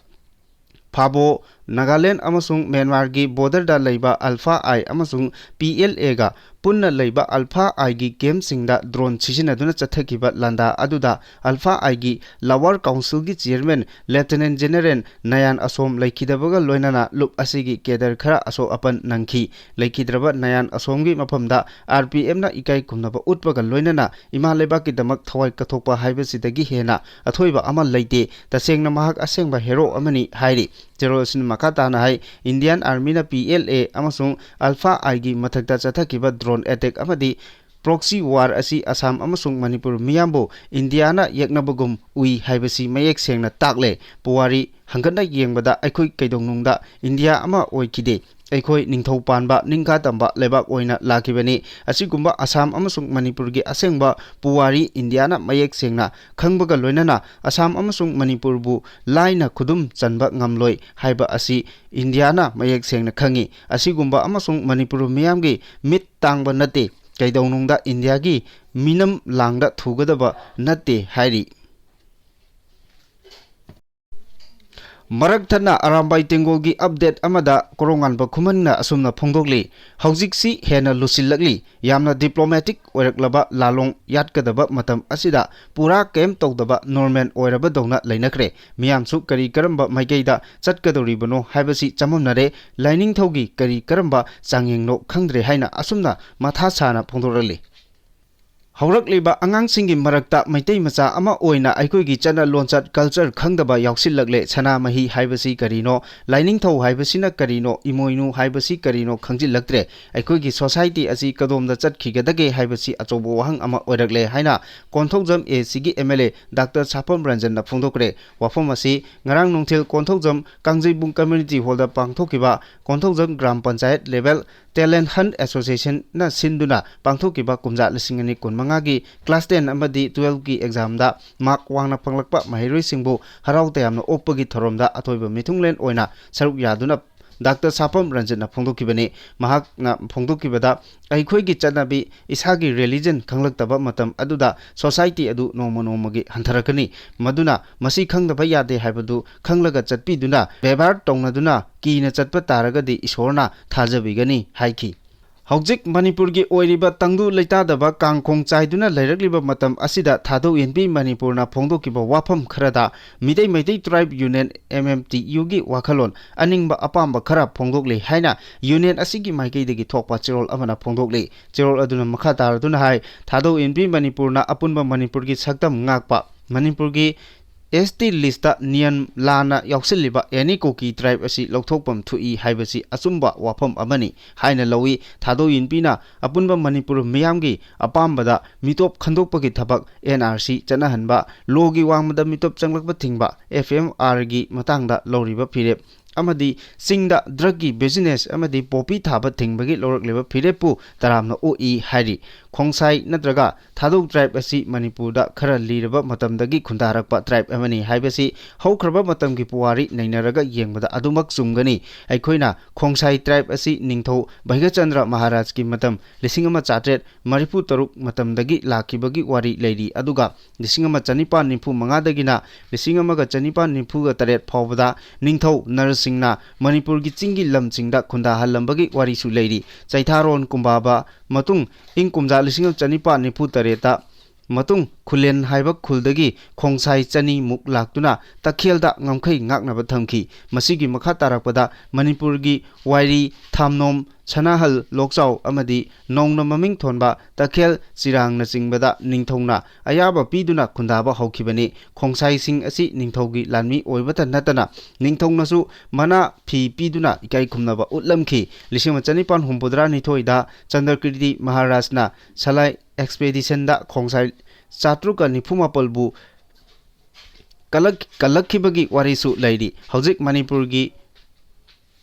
ꯐꯥꯕꯣ, ꯅꯥꯒꯥꯂꯦꯟ ꯑꯃꯁꯨꯡ ꯃ꯭ꯌꯥꯟꯃꯥꯔꯒꯤ ꯕꯣꯔꯗꯔꯗ ꯂꯩꯕ ꯑꯜꯐꯥ ꯑꯥꯏ ꯑꯃꯁꯨꯡ PLA ꯒ ꯄꯨꯟꯅ ꯂꯩꯕ ꯑꯜꯐꯥ ꯑꯥꯏꯒꯤ ꯀꯦꯝꯞꯁꯤꯡꯗ ꯗ꯭ꯔꯣꯟ ꯁꯤꯖꯤꯟꯅꯗꯨꯅ ꯆꯠꯊꯈꯤꯕ ꯂꯥꯟꯗꯥ ꯑꯗꯨꯗ ꯑꯜꯐꯥ ꯑꯥꯏꯒꯤ Lower Council ꯒꯤ Chairman Lieutenant General ꯅꯌꯥꯟ ꯑꯁꯣꯝ ꯂꯩꯈꯤꯗꯕꯒ ꯂꯣꯏꯅꯅ ꯂꯨꯞ ꯑꯁꯤꯒꯤ ꯀꯦꯗꯔ ꯈꯔ ꯑꯁꯣꯛ ꯑꯄꯟ ꯅꯪꯈꯤ꯫ ꯂꯩꯈꯤꯗ꯭ꯔꯕ ꯅꯌꯥꯟ ꯑꯁꯣꯝꯒꯤ ꯃꯐꯝꯗ RPF ꯅ ꯏꯀꯥꯏ ꯈꯨꯝꯅꯕ ꯎꯠꯄꯒ ꯂꯣꯏꯅꯅ ꯏꯃꯥ ꯂꯩꯕꯥꯛꯀꯤꯗꯃꯛ ꯊꯋꯥꯏ ꯀꯠꯊꯣꯛꯄ ꯍꯥꯏꯕꯁꯤꯗꯒꯤ ꯍꯦꯟꯅ ꯑꯊꯣꯏꯕ ꯑꯃ ꯂꯩꯇꯦ꯫ ꯇꯁꯦꯡꯅ ꯃꯍꯥꯛ ꯑꯁꯦꯡꯕ ꯍꯦꯔꯣ ꯑꯃꯅꯤ ꯍꯥꯏꯔꯤ꯫ ꯆꯦꯔꯣꯜ ꯑꯁꯤꯅ ꯃꯈꯥ ꯇꯥꯅ ꯍꯥꯏ, Indian Army ꯅ PLA ꯑꯃꯁꯨꯡ ꯑꯜꯐꯥ ꯑꯥꯏꯒꯤ ꯃꯊꯛꯇ ꯆꯠꯊꯈꯤꯕ ꯗ꯭ꯔꯣꯟ ꯑꯦꯇꯦꯛ ꯑꯃꯗꯤ proxy war ꯑꯁꯤ ꯑꯁꯥꯝ ꯑꯃꯁꯨꯡ ꯃꯅꯤꯄꯨꯔ ꯃꯤꯌꯥꯝꯕꯨ ꯏꯟꯗꯤꯌꯥꯅ ꯌꯦꯛꯅꯕꯒꯨꯝ ꯎꯏ ꯍꯥꯏꯕꯁꯤ ꯃꯌꯦꯛ ꯁꯦꯡꯅ ꯇꯥꯛꯂꯦ꯫ ꯄꯨꯋꯥꯔꯤ ꯍꯪꯒꯠꯅ ꯌꯦꯡꯕꯗ ꯑꯩꯈꯣꯏ ꯀꯩꯗꯧꯅꯨꯡꯗ ꯏꯟꯗꯤꯌꯥ ꯑꯃ ꯑꯣꯏꯈꯤꯗꯦ꯫ ꯑꯩꯈꯣꯏ ꯅꯤꯡꯊꯧ ꯄꯥꯟꯕ ꯅꯤꯡꯈꯥ ꯇꯝꯕ ꯂꯩꯕꯥꯛ ꯑꯣꯏꯅ ꯂꯥꯛꯈꯤꯕꯅꯤ꯫ ꯑꯁꯤꯒꯨꯝꯕ ꯑꯁꯥꯝ ꯑꯃꯁꯨꯡ ꯃꯅꯤꯄꯨꯔꯒꯤ ꯑꯁꯦꯡꯕ ꯄꯨꯋꯥꯔꯤ ꯏꯟꯗꯤꯌꯥꯅ ꯃꯌꯦꯛ ꯁꯦꯡꯅ ꯈꯪꯕꯒ ꯂꯣꯏꯅꯅ ꯑꯁꯥꯝ ꯑꯃꯁꯨꯡ ꯃꯅꯤꯄꯨꯔꯕꯨ ꯂꯥꯏꯅ ꯈꯨꯗꯨꯝ ꯆꯟꯕ ꯉꯝꯂꯣꯏ ꯍꯥꯏꯕ ꯑꯁꯤ ꯏꯟꯗꯤꯌꯥꯅ ꯃꯌꯦꯛ ꯁꯦꯡꯅ ꯈꯪꯏ꯫ ꯑꯁꯤꯒꯨꯝꯕ ꯑꯃꯁꯨꯡ ꯃꯅꯤꯄꯨꯔ ꯃꯤꯌꯥꯝꯒꯤ ꯃꯤꯠ ꯇꯥꯡꯕ ꯅꯠꯇꯦ꯫ ꯀꯩꯗꯧꯅꯨꯡꯗ ꯏꯟꯗꯤꯌꯥꯒꯤ ꯃꯤꯅꯝ ꯂꯥꯡꯗ ꯊꯨꯒꯗꯕ ꯅꯠꯇꯦ ꯍꯥꯏꯔꯤ꯫ ꯃꯔꯛ ꯊꯠꯅ ꯑꯔꯥꯝꯕꯥꯏ ꯇꯦꯡꯒꯣꯜꯒꯤ ꯑꯞꯗꯦꯠ ꯑꯃꯗ ꯀꯣꯔꯣꯉꯥꯟꯕ ꯈꯨꯃꯟꯅ ꯑꯁꯨꯝꯅ ꯐꯣꯡꯗꯣꯛꯂꯤ, ꯍꯧꯖꯤꯛꯁꯤ ꯍꯦꯟꯅ ꯂꯨꯁꯤꯜꯂꯛꯂꯤ꯫ ꯌꯥꯝꯅ ꯗꯤꯄ꯭ꯂꯣꯃꯦꯇꯤꯛ ꯑꯣꯏꯔꯛꯂꯕ ꯂꯥꯂꯣꯡ ꯌꯥꯠꯀꯗꯕ ꯃꯇꯝ ꯑꯁꯤꯗ ꯄꯨꯔꯥ ꯀꯩꯝ ꯇꯧꯗꯕ ꯅꯣꯔꯃꯦꯜ ꯑꯣꯏꯔꯕꯗꯧꯅ ꯂꯩꯅꯈ꯭ꯔꯦ꯫ ꯃꯤꯌꯥꯝꯁꯨ ꯀꯔꯤ ꯀꯔꯝꯕ ꯃꯥꯏꯀꯩꯗ ꯆꯠꯀꯗꯧꯔꯤꯕꯅꯣ ꯍꯥꯏꯕꯁꯤ ꯆꯃꯝꯅꯔꯦ꯫ ꯂꯥꯏꯅꯤꯡꯊꯧꯒꯤ ꯀꯔꯤ ꯀꯔꯝꯕ ꯆꯥꯡꯌꯦꯡꯅꯣ ꯈꯪꯗ꯭ꯔꯦ ꯍꯥꯏꯅ ꯑꯁꯨꯝꯅ ꯃꯊꯥ ꯁꯥꯅ ꯐꯣꯡꯗꯣꯔꯛꯂꯤ꯫ ꯍꯧꯔꯛꯂꯤꯕ ꯑꯉꯥꯡꯁꯤꯡꯒꯤ ꯃꯔꯛꯇ ꯃꯩꯇꯩ ꯃꯆꯥ ꯑꯃ ꯑꯣꯏꯅ ꯑꯩꯈꯣꯏꯒꯤ ꯆꯠꯅ ꯂꯣꯟꯆꯠ, culture, ꯈꯪꯗꯕ ꯌꯥꯎꯁꯤꯜꯂꯛꯂꯦ꯫ ꯁꯅꯥꯃꯍꯤ ꯍꯥꯏꯕꯁꯤ ꯀꯔꯤꯅꯣ, ꯂꯥꯏꯅꯤꯡꯊꯧ ꯍꯥꯏꯕꯁꯤꯅ ꯀꯔꯤꯅꯣ, ꯏꯃꯣꯏꯅꯨ ꯍꯥꯏꯕꯁꯤ ꯀꯔꯤꯅꯣ ꯈꯪꯖꯤꯜꯂꯛꯇ꯭ꯔꯦ꯫ ꯑꯩꯈꯣꯏꯒꯤ society ꯑꯁꯤ ꯀꯗꯣꯝꯗ ꯆꯠꯈꯤꯒꯗꯒꯦ ꯍꯥꯏꯕꯁꯤ ꯑꯆꯧꯕ ꯋꯥꯍꯪ ꯑꯃ ꯑꯣꯏꯔꯛꯂꯦ ꯍꯥꯏꯅ ꯀꯣꯟꯊꯧꯖꯝ A C ꯒꯤ M L A Doctor ꯁꯥꯄꯝ ꯔꯟꯖꯟꯅ ꯐꯣꯡꯗꯣꯛꯈ꯭ꯔꯦ꯫ ꯋꯥꯐꯝ ꯑꯁꯤ ꯉꯔꯥꯡ ꯅꯨꯡꯊꯤꯜ ꯀꯣꯟꯊꯧꯖꯝ ꯀꯥꯡꯖꯩꯕꯨꯡ Community Hall ꯗ ꯄꯥꯡꯊꯣꯛꯈꯤꯕ ꯀꯣꯟꯊꯧꯖꯝ ꯒ꯭ꯔꯥꯝ panchayat level Talent Hunt Association ꯅ ꯁꯤꯟꯗꯨꯅ ꯄꯥꯡꯊꯣꯛꯈꯤꯕ ꯀꯨꯝꯖꯥ ꯂꯤꯁꯤꯡ ꯑꯅꯤ ꯀꯨꯟꯃꯉꯥꯒꯤ class ten ꯑꯃꯗꯤ twelve ꯀꯤ exam ꯗ mark ꯋꯥꯡꯅ ꯐꯪꯂꯛꯄ ꯃꯍꯩꯔꯣꯏꯁꯤꯡꯕꯨ ꯍꯔꯥꯎ ꯇꯌꯥꯝꯅ ꯑꯣꯛꯄꯒꯤ ꯊꯧꯔꯝꯗ ꯑꯊꯣꯏꯕ ꯃꯤꯊꯨꯡꯂꯦꯟ ꯑꯣꯏꯅ ꯁꯔꯨꯛ ꯌꯥꯗꯨꯅ Doctor ꯁꯥꯄꯝ ꯔꯟꯖꯟꯅ ꯐꯣꯡꯗꯣꯛꯈꯤꯕꯅꯤ꯫ ꯃꯍꯥꯛꯅ ꯐꯣꯡꯗꯣꯛꯈꯤꯕꯗ, ꯑꯩꯈꯣꯏꯒꯤ ꯆꯠꯅꯕꯤ, ꯏꯁꯥꯒꯤ religion ꯈꯪꯂꯛꯇꯕ ꯃꯇꯝ ꯑꯗꯨꯗ society ꯑꯗꯨ ꯅꯣꯡꯃ ꯅꯣꯡꯃꯒꯤ ꯍꯟꯊꯔꯛꯀꯅꯤ꯫ ꯃꯗꯨꯅ ꯃꯁꯤ ꯈꯪꯗꯕ ꯌꯥꯗꯦ ꯍꯥꯏꯕꯗꯨ ꯈꯪꯂꯒ ꯆꯠꯄꯤꯗꯨꯅ, ꯕꯦꯕꯥꯔ ꯇꯧꯅꯗꯨꯅ ꯀꯤꯅ ꯆꯠꯄ ꯇꯥꯔꯒꯗꯤ ꯏꯁꯣꯔꯅ ꯊꯥꯖꯕꯤꯒꯅꯤ ꯍꯥꯏꯈꯤ꯫ ꯍꯧꯖꯤꯛ ꯃꯅꯤꯄꯨꯔꯒꯤ ꯑꯣꯏꯔꯤꯕ ꯇꯪꯗꯨ ꯂꯩꯇꯥꯗꯕ ꯀꯥꯡꯈꯣꯡ ꯆꯥꯏꯗꯨꯅ ꯂꯩꯔꯛꯂꯤꯕ ꯃꯇꯝ ꯑꯁꯤꯗ ꯊꯥꯗꯧ ꯏꯟꯕꯤ ꯃꯅꯤꯄꯨꯔꯅ ꯐꯣꯡꯗꯣꯛꯈꯤꯕ ꯋꯥꯐꯝ ꯈꯔꯗ Meitei Meitei Tribe Union, M M T U ꯒꯤ ꯋꯥꯈꯜꯂꯣꯟ ꯑꯅꯤꯡꯕ ꯑꯄꯥꯝꯕ ꯈꯔ ꯐꯣꯡꯗꯣꯛꯂꯤ ꯍꯥꯏꯅ union ꯑꯁꯤꯒꯤ ꯃꯥꯏꯀꯩꯗꯒꯤ ꯊꯣꯛꯄ ꯆꯦꯔꯣꯜ ꯑꯃꯅ ꯐꯣꯡꯗꯣꯛꯂꯤ꯫ ꯆꯦꯔꯣꯜ ꯑꯗꯨꯅ ꯃꯈꯥ ꯇꯥꯔꯗꯨꯅ ꯍꯥꯏ, ꯊꯥꯗꯧ ꯏꯟꯕꯤ ꯃꯅꯤꯄꯨꯔꯅ ꯑꯄꯨꯟꯕ ꯃꯅꯤꯄꯨꯔꯒꯤ ꯁꯛꯇꯝ ꯉꯥꯛꯄ, ꯃꯅꯤꯄꯨꯔꯒꯤ S T list ꯇ ꯅꯤꯌꯝ ꯂꯥꯟꯅ ꯌꯥꯎꯁꯤꯜꯂꯤꯕ any ꯀꯨꯀꯤ tribe ꯑꯁꯤ ꯂꯧꯊꯣꯛꯐꯝ ꯊꯣꯛꯏ ꯍꯥꯏꯕꯁꯤ ꯑꯆꯨꯝꯕ ꯋꯥꯐꯝ ꯑꯃꯅꯤ ꯍꯥꯏꯅ ꯂꯧꯏ꯫ ꯊꯥꯗꯧ ꯏꯟꯕꯤꯅ ꯑꯄꯨꯟꯕ ꯃꯅꯤꯄꯨꯔ ꯃꯤꯌꯥꯝꯒꯤ ꯑꯄꯥꯝꯕꯗ ꯃꯤꯇꯣꯞ ꯈꯟꯗꯣꯛꯄꯒꯤ ꯊꯕꯛ, N R C ꯆꯠꯅꯍꯟꯕ, law ꯒꯤ ꯋꯥꯡꯃꯗ ꯃꯤꯇꯣꯞ ꯆꯪꯂꯛꯄ ꯊꯤꯡꯕ, F M R ꯒꯤ ꯃꯇꯥꯡꯗ ꯂꯧꯔꯤꯕ ꯐꯤꯔꯦꯞ, ꯑꯃꯗꯤ ꯆꯤꯡꯗ drug ꯀꯤ business ꯑꯃꯗꯤ poppy ꯊꯥꯕ ꯊꯤꯡꯕꯒꯤ ꯂꯧꯔꯛꯂꯤꯕ ꯐꯤꯔꯦꯞꯄꯨ ꯇꯔꯥꯝꯅ ꯑꯣꯛꯏ ꯍꯥꯏꯔꯤ꯫ ꯈꯣꯡꯁꯥꯏ ꯅꯠꯇ꯭ꯔꯒ ꯊꯥꯗꯧ tribe ꯑꯁꯤ ꯃꯅꯤꯄꯨꯔꯗ ꯈꯔ ꯂꯤꯔꯕ ꯃꯇꯝꯗꯒꯤ ꯈꯨꯟꯗꯥꯔꯛꯄ tribe ꯑꯃꯅꯤ ꯍꯥꯏꯕꯁꯤ ꯍꯧꯈ꯭ꯔꯕ ꯃꯇꯝꯒꯤ ꯄꯨꯋꯥꯔꯤ ꯅꯩꯅꯔꯒ ꯌꯦꯡꯕꯗ ꯑꯗꯨꯃꯛ ꯆꯨꯝꯒꯅꯤ꯫ ꯑꯩꯈꯣꯏꯅ ꯈꯣꯡꯁꯥꯏ tribe ꯑꯁꯤ ꯅꯤꯡꯊꯧ ꯚꯩꯒꯆꯟꯗ꯭ꯔ ꯃꯍꯥꯔꯥꯖꯀꯤ ꯃꯇꯝ ꯂꯤꯁꯤꯡ ꯑꯃ ꯆꯥꯇ꯭ꯔꯦꯠ ꯃꯔꯤꯐꯨ ꯇꯔꯨꯛ ꯃꯇꯝꯗꯒꯤ ꯂꯥꯛꯈꯤꯕꯒꯤ ꯋꯥꯔꯤ ꯂꯩꯔꯤ, ꯑꯗꯨꯒ ꯂꯤꯁꯤꯡ ꯑꯃ ꯆꯅꯤꯄꯥꯟ ꯅꯤꯐꯨ ꯃꯉꯥꯗꯒꯤꯅ ꯂꯤꯁꯤꯡ ꯑꯃꯒ ꯆꯅꯤꯄꯥꯟ ꯅꯤꯐꯨꯒ ꯇꯔꯦꯠ ꯐꯥꯎꯕꯗ ꯅꯤꯡꯊꯧ ꯅꯔꯁꯤꯡꯅ ꯃꯅꯤꯄꯨꯔꯒꯤ ꯆꯤꯡꯒꯤ ꯂꯝꯁꯤꯡꯗ ꯈꯨꯟꯗꯥꯍꯜꯂꯝꯕꯒꯤ ꯋꯥꯔꯤꯁꯨ ꯂꯩꯔꯤ꯫ ꯆꯩꯊꯥꯔꯣꯟ ꯀꯨꯝꯕꯥꯕ ꯃꯇꯨꯡ ꯏꯪ ꯀꯨꯝꯖꯥ ꯂꯤꯁꯤꯡ ꯑꯃ ꯆꯅꯤꯄꯥꯟ ꯅꯤꯐꯨ ꯇꯔꯦꯠꯇ ꯃꯇꯨꯡ ꯈꯨꯂꯦꯟ ꯍꯥꯏꯕ ꯈꯨꯜꯗꯒꯤ ꯈꯣꯡꯁꯥꯏ ꯆꯅꯤꯃꯨꯛ ꯂꯥꯛꯇꯨꯅ ꯇꯈꯦꯜꯗ ꯉꯝꯈꯩ ꯉꯥꯛꯅꯕ ꯊꯝꯈꯤ꯫ ꯃꯁꯤꯒꯤ ꯃꯈꯥ ꯇꯥꯔꯛꯄꯗ ꯃꯅꯤꯄꯨꯔꯒꯤ ꯋꯥꯏꯔꯤ, ꯊꯥꯝꯅꯣꯝ, ꯁꯅꯥꯍꯜ, ꯂꯣꯛꯆꯥꯎ ꯑꯃꯗꯤ ꯅꯧꯅ ꯃꯃꯤꯡ ꯊꯣꯟꯕ ꯇꯈꯦꯜ ꯆꯤꯔꯥꯡꯅꯆꯤꯡꯕꯗ ꯅꯤꯡꯊꯧꯅ ꯑꯌꯥꯕ ꯄꯤꯗꯨꯅ ꯈꯨꯟꯗꯥꯕ ꯍꯧꯈꯤꯕꯅꯤ꯫ ꯈꯣꯡꯁꯥꯏꯁꯤꯡ ꯑꯁꯤ ꯅꯤꯡꯊꯧꯒꯤ ꯂꯥꯟꯃꯤ ꯑꯣꯏꯕꯇ ꯅꯠꯇꯅ ꯅꯤꯡꯊꯧꯅꯁꯨ ꯃꯅꯥ ꯐꯤ ꯄꯤꯗꯨꯅ ꯏꯀꯥꯏ ꯈꯨꯝꯅꯕ ꯎꯠꯂꯝꯈꯤ꯫ ꯂꯤꯁꯤꯡ ꯑꯃ ꯆꯅꯤꯄꯥꯟ ꯍꯨꯝꯐꯨꯇꯔꯥ ꯅꯤꯊꯣꯏꯗ ꯆꯟꯗ꯭ꯔꯀꯤꯔꯇꯤ ꯃꯍꯥꯔꯥꯖꯅ ꯁꯂꯥꯏ ꯑꯦꯛꯁꯄꯦꯗꯤꯁꯟꯗ ꯈꯣꯡꯁꯥꯏ ꯆꯥꯇ꯭ꯔꯨꯛꯀ ꯅꯤꯐꯨ ꯃꯥꯄꯜꯕꯨ ꯀꯜꯂꯛ-, ꯀꯜꯂꯛꯈꯤꯕꯒꯤ ꯋꯥꯔꯤꯁꯨ ꯂꯩꯔꯤ꯫ ꯍꯧꯖꯤꯛ ꯃꯅꯤꯄꯨꯔꯒꯤ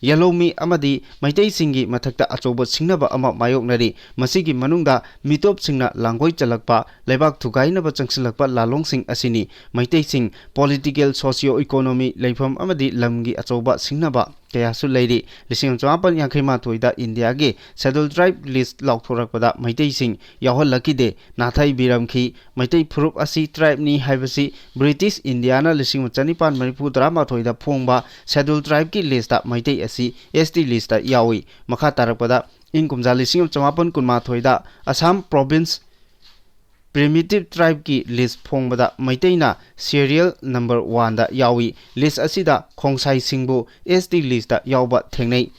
ꯌꯦꯜꯍꯧꯃꯤ ꯑꯃꯗꯤ ꯃꯩꯇꯩꯁꯤꯡꯒꯤ ꯃꯊꯛꯇ ꯑꯆꯧꯕ ꯁꯤꯡꯅꯕ ꯑꯃ ꯃꯥꯌꯣꯛꯅꯔꯤ꯫ ꯃꯁꯤꯒꯤ ꯃꯅꯨꯡꯗ ꯃꯤꯇꯣꯞꯁꯤꯡꯅ ꯂꯥꯡꯒꯣꯏ ꯆꯜꯂꯛꯄ, ꯂꯩꯕꯥꯛ ꯊꯨꯒꯥꯏꯅꯕ ꯆꯪꯁꯤꯜꯂꯛꯄ ꯂꯥꯂꯣꯡꯁꯤꯡ ꯑꯁꯤꯅꯤ꯫ ꯃꯩꯇꯩꯁꯤꯡ political, socio economy, ꯂꯩꯐꯝ ꯑꯃꯗꯤ ꯂꯝꯒꯤ ꯑꯆꯧꯕ ꯁꯤꯡꯅꯕ ꯀꯌꯥꯁꯨ ꯂꯩꯔꯤ꯫ ꯂꯤꯁꯤꯡ ꯑꯃ ꯆꯃꯥꯄꯟ ꯌꯥꯡꯈꯩ ꯃꯥꯊꯣꯏꯗ ꯏꯟꯗꯤꯌꯥꯒꯤ Scheduled Tribe list ꯂꯥꯎꯊꯣꯔꯛꯄꯗ ꯃꯩꯇꯩꯁꯤꯡ ꯌꯥꯎꯍꯜꯂꯛꯈꯤꯗꯦ꯫ ꯅꯥꯊꯩꯕꯤꯔꯝꯈꯤ꯫ ꯃꯩꯇꯩ ꯐꯨꯔꯨꯞ ꯑꯁꯤ tribeꯅꯤ ꯍꯥꯏꯕꯁꯤ ꯕ꯭ꯔꯤꯇꯤꯁ ꯏꯟꯗꯤꯌꯥꯅ ꯂꯤꯁꯤꯡ ꯑꯃ ꯆꯅꯤꯄꯥꯟ ꯃꯔꯤꯐꯨ ꯇꯔꯥꯃꯥꯊꯣꯏꯗ ꯐꯣꯡꯕ Scheduled Tribeꯀꯤ listꯇ ꯃꯩꯇꯩ ꯑꯁꯤ ST listꯇ ꯌꯥꯎꯏ꯫ ꯃꯈꯥ ꯇꯥꯔꯛꯄꯗ ꯏꯪ ꯀꯨꯝꯖꯥ ꯂꯤꯁꯤꯡ ꯑꯃ ꯆꯃꯥꯄꯟ ꯀꯨꯟꯃꯥꯊꯣꯏꯗ Assam province primitive tribeꯀꯤ list ꯐꯣꯡꯕꯗ ꯃꯩꯇꯩꯅ serial number oneꯗ ꯌꯥꯎꯏ꯫ List ꯑꯁꯤꯗ ꯈꯣꯡꯁꯥꯏꯁꯤꯡꯕꯨ ST listꯇ ꯌꯥꯎꯕ ꯊꯦꯡꯅꯩ꯫